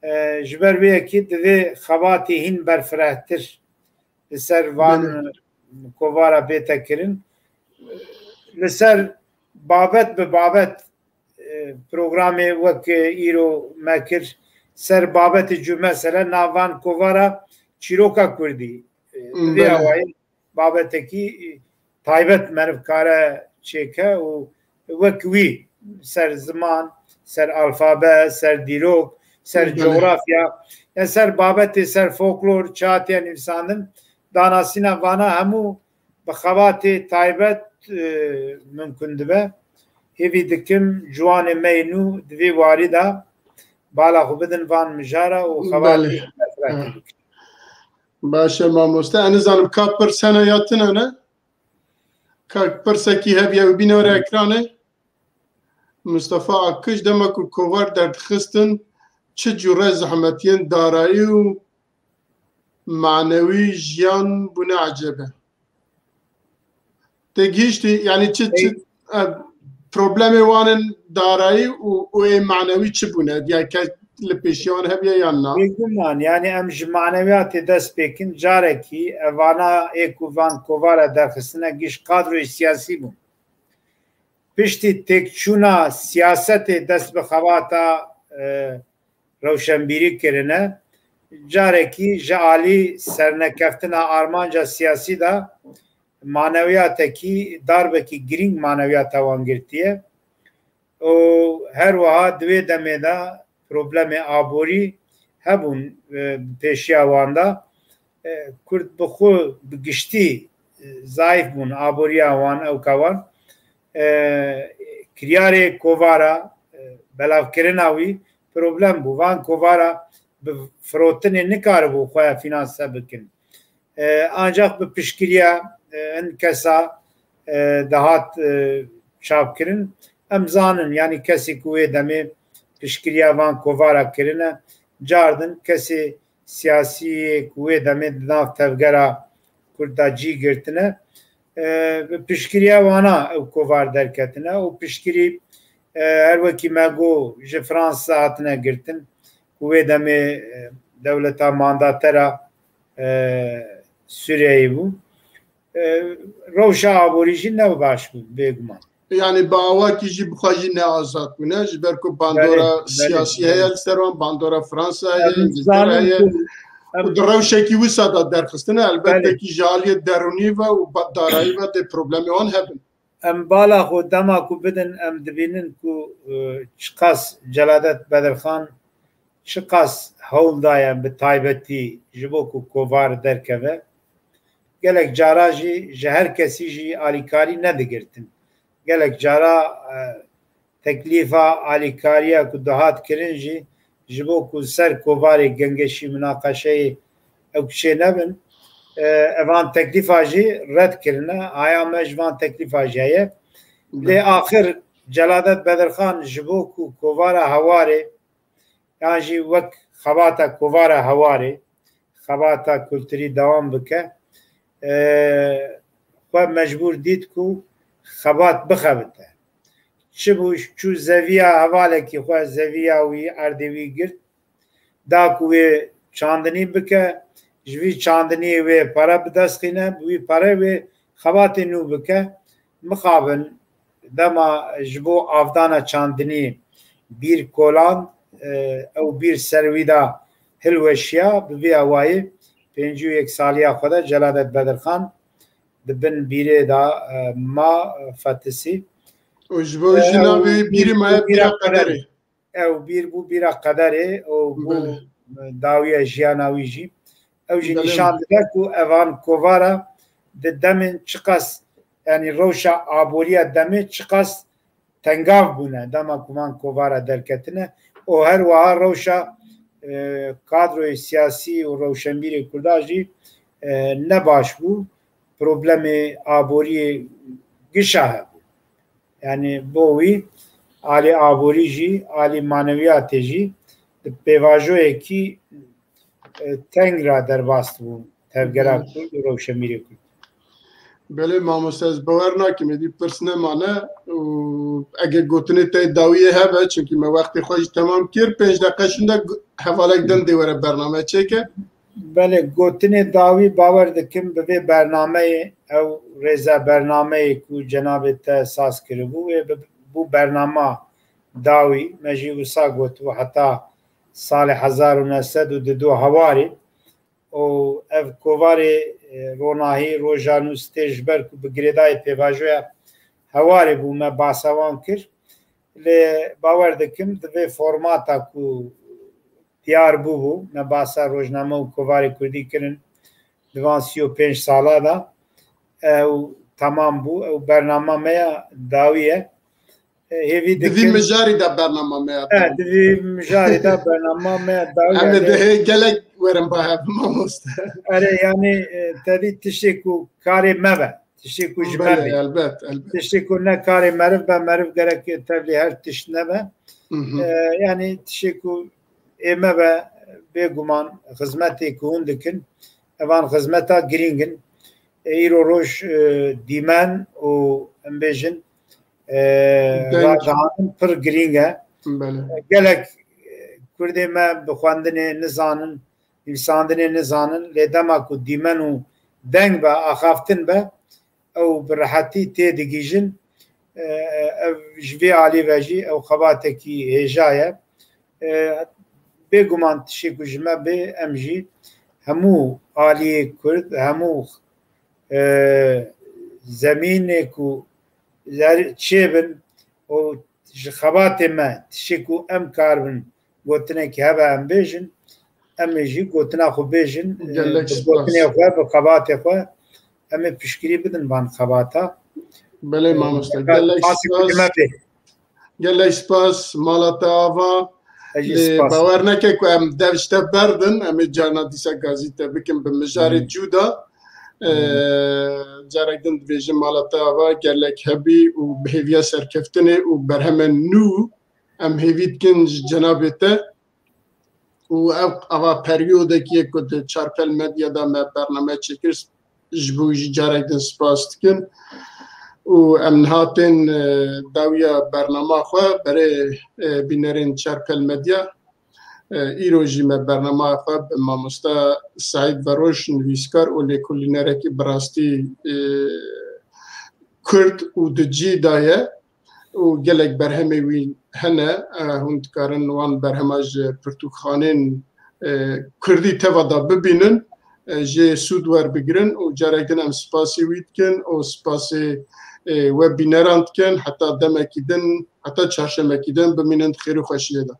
E, ji ber vê yekê divê xebatê hîn berfirehtir li ser van Belê. kovara bête kirin. Li ser babet bi babet, e, programê wek, e, îro me kir, ser babetê cû, mesele nav van kovara çîroka kurdî. E, bi vê Belê. awayî babetekî, e, taybet meriv kare çêke û wek wî ser ziman, ser alfabe, ser dîrok, ser Belê. cografya, ya ser babetê, ser folklor, çi hatiye nivîsandin, danasîna vana hemû bi xebatê taybet, e, mimkun dibe. Hêvî dikim ciwanê me yê nû di vê warî de bala xwe bidin van mijara û xebatê Belê. mefrekê Ha. bikin. Baş e mamoste. Ez nizanim ka pirs hene ya tune ne? Ka pirsekî hebiye û bîne were ekranê. Mustafa Akkiş, dema ku kovar derdixistin, çi cure zehmetiyên darayî û manewî jiyan bûne ecêb e? Tê gihîştî, yanî çi, çi, Ey. e, problemê wan ên darayî û, û ê manewî çi bûne? Ya ke li pêşiya wan hebiye yan na? Bêguman, yanî em ji manewiyatê dest pê kin, carekî evana ê ku van kovara derxistine giş kadroyê siyasî bûn. Piştî têkçûna siyasetê dest bi xebata, e, rewşenbîrî kirine, carekî ji alî sernekeftina armanca siyasî de manewiyatekî, darbekî girîng manewiyata wan girtiye û her wiha di wê demê de problemê aborî hebûn, e, bi pêşiya wan de. E, Kurd bi xwe bi giştî, e, zayîf bûn, aboriya wan, ewka wan. E, Kiryarê kovara, e, belavkirina wî problem bû. Van kovara bi firotinê nikaribû xwe finanse bikin. E, ancak bi piştgiriya, e, hin kesa, e, dihat, e, çapkirin. Em zanin, yanî kesê ku wê demê piştgiriya van kovara kirine, cardin kesê siyasî yê ku wê demê di nav tevgera Kurd de cî girtine, e, bi piştgiriya wana ew kovar derketine û piştgirî, e, her wekî me got, ji Fransa hatine girtin ku wê demê, e, dewleta mandatera, e, Sûriyeyê bû. E, rewşa aborî jî ne baş bû, bêguman. Yanî bi awakî jî bi xwe jî ne azad bûne, ji ber ku bandora Belê, belê, siyasî belê. heye li ser wan, bandora Fransa heye, Em Îngiltere zanin heye. ku em Û di rewşekî wisa de derxistine, elbette Belê. kî ji aliyê derûnî ve û ba-, darayî ve dê problemê wan hebin. Em bala xwe dema ku bidin, em dibînin ku, e, çiqas Celadet Bedirxan çiqas hewl daye, bi taybetî ji bo ku kovar derkeve. Gelek cara jî ji her kesî jî alîkarî nedigirtin. Gelek cara, e, teklîfa alîkariya ku dihat kirin jî ji bo ku ser kovarê gengeşî, minaqeşeyê ew kişê nebin, e, evan teklîfa jî red kirine. Haya me ji van teklîfa jî heye. Lê axir Celadet Bedirxan ji bo ku kovara Hewarê yan jî wek xebata kovara Hewarê, xebata kulturî dewam bike, e, xwe mecbûr dît ku xebat bixebite. Çi bû, çû zeviya hevalekî xwe, zeviya wî, erdê wî girt, da ku wê çandinî bike, ji vî çandiniyê wê pere bi dest xîne, bi wî pere wê xebatê nû bike. Mixabin dema ji bo avdana çandinî bîr koland, e, ew bîr ser wî de hilweşiya, bi vî awayî pêncî û yek saliya xwe de Celadet Bedirxan di bin bîrê de, e, ma, e, fetisî. Û ji bo wî jî E, navê ew bîrî bîr maye bû bîra bîra qederê. qederê. Ew bîr bû bîra qederê û bû Belê. dawiya jiyana wî jî. Ew jî Belê. nîşan dide ku evan kovara di demên çiqas, yanî rewşa aboriya demê çiqas tengav bûne, dema ku van kovara derketine. Û her wiha rewşa, e, kadroyê siyasî û rewşenbîrê Kurda jî, e, ne baş bû. Problemê aboriyê gişa hebû. Yanî bo wî alî aborî jî, alî manewiyatê jî di pêvajoyekî, e, teng ra derbas bû tevgera Belê. Kurd û rewşenbîrê Kurd. Belê mamoste, ez bawer nakim, êdî pirs nemane û eger gotinê te dawiyê hebe, çimkî me wextê xwe jî temam kir, pênc deqe şûnde gu-, hevalek din dê were bername çêke. Belê, gotinê dawî, bawer dikim bi vê bernameyê, ew rêze bernameyê ku cenabê te saz kiribû, wê bi-, bû bernama dawî, me jî wisa gotibû, heta salê hezar û neh sed û didu hewarî û ev kovarê, e, ronahî roja nû stê ji ber ku bi girêdayê pêvajoya hewarê bû, me basa wan kir. Lê bawer dikim di vê formata ku diyar bûbû, me basa rojname û kovarê kurdî kirin, di van sî û pênc sala de ew temam bû. Ew bernama me ya dawî ye. E, hêvî Di vî dikim mijarî de bernama me ya e, dawî. Di vî mijarî de bernama me ya dawî Em ê ye. Dihê gelek werin ba hev, mamoste. Erê, yanî, e, tevî tiştê ku karê me be, tiştê ku ji me Belê, be, elbet, elbet. Tiştê ku ne karê meriv be, meriv gerek tevlî her tişt nebe. Mhm. E, yanî tiştê ku ê me be, bêguman xizmetê ku hûn dikin, evan xizmeta girîng in. E, îro roj, e, dîmen û em bêjin, e, Deng. Ragihandin pir girîng e. Belê. Gelek, e, Kurdê me bi xwendinê nizanin, nivîsandinê nizanin, lê dema ku dîmen û deng be, axaftin be, ew bi rehetî tê digihîjin. E, ev ji vê alî ve jî ew xebatekî hêja ye. E, bêguman tiştê ku ji me bê, em jî hemû aliyê Kurd, hemû, e, zemînê ku zer-, çêbin û ji xebatê me tiştê ku em karibin gotinekî hebe em bêjin, em ê jî gotina xwe bêjin, e, Gelek bi spas. Gotinê xwe, bi xebatê xwe, em ê piştgirî bidin van xebata. Belê E, mamoste, gelek spas. Gelek spas, mala te ava. Ez jî Lê spas. Bawer neke ku em dev ji te berdin, em ê carna dîsa gazî te bikin bi mijarê Hmm. cuda. E, Hmm. Carek din dibêjim mala te ava, gelek hebî û bi hêviya serkeftinê û berhemên nû em hêvî dikin ji cenabê te. Û ev ava periyodekî ye ku di Çarpel Medya de me bername çêkir, ji bo wî jî carek din spas dikin. Û em niha tên, e, dawiya bernama xwe berê, e, bînerên Çarpel Medya. E, îro jî me bernama xwe bi mamosta Seîd Veroş, nivîskar û lêkolînerekî bi rastî, e, Kurd û di cî de ye û gelek berhemê wî hene. E, hûn dikarin wan berhema ji pirtûkxanên, e, Kurdî teva de bibînin, e, jê sûd werbigirin û carek din em spasî wî dikin û spasê, e, we bîneran dikin. Heta demekî din, heta çarşemekî din bimînin di xêr û xweşiyê de.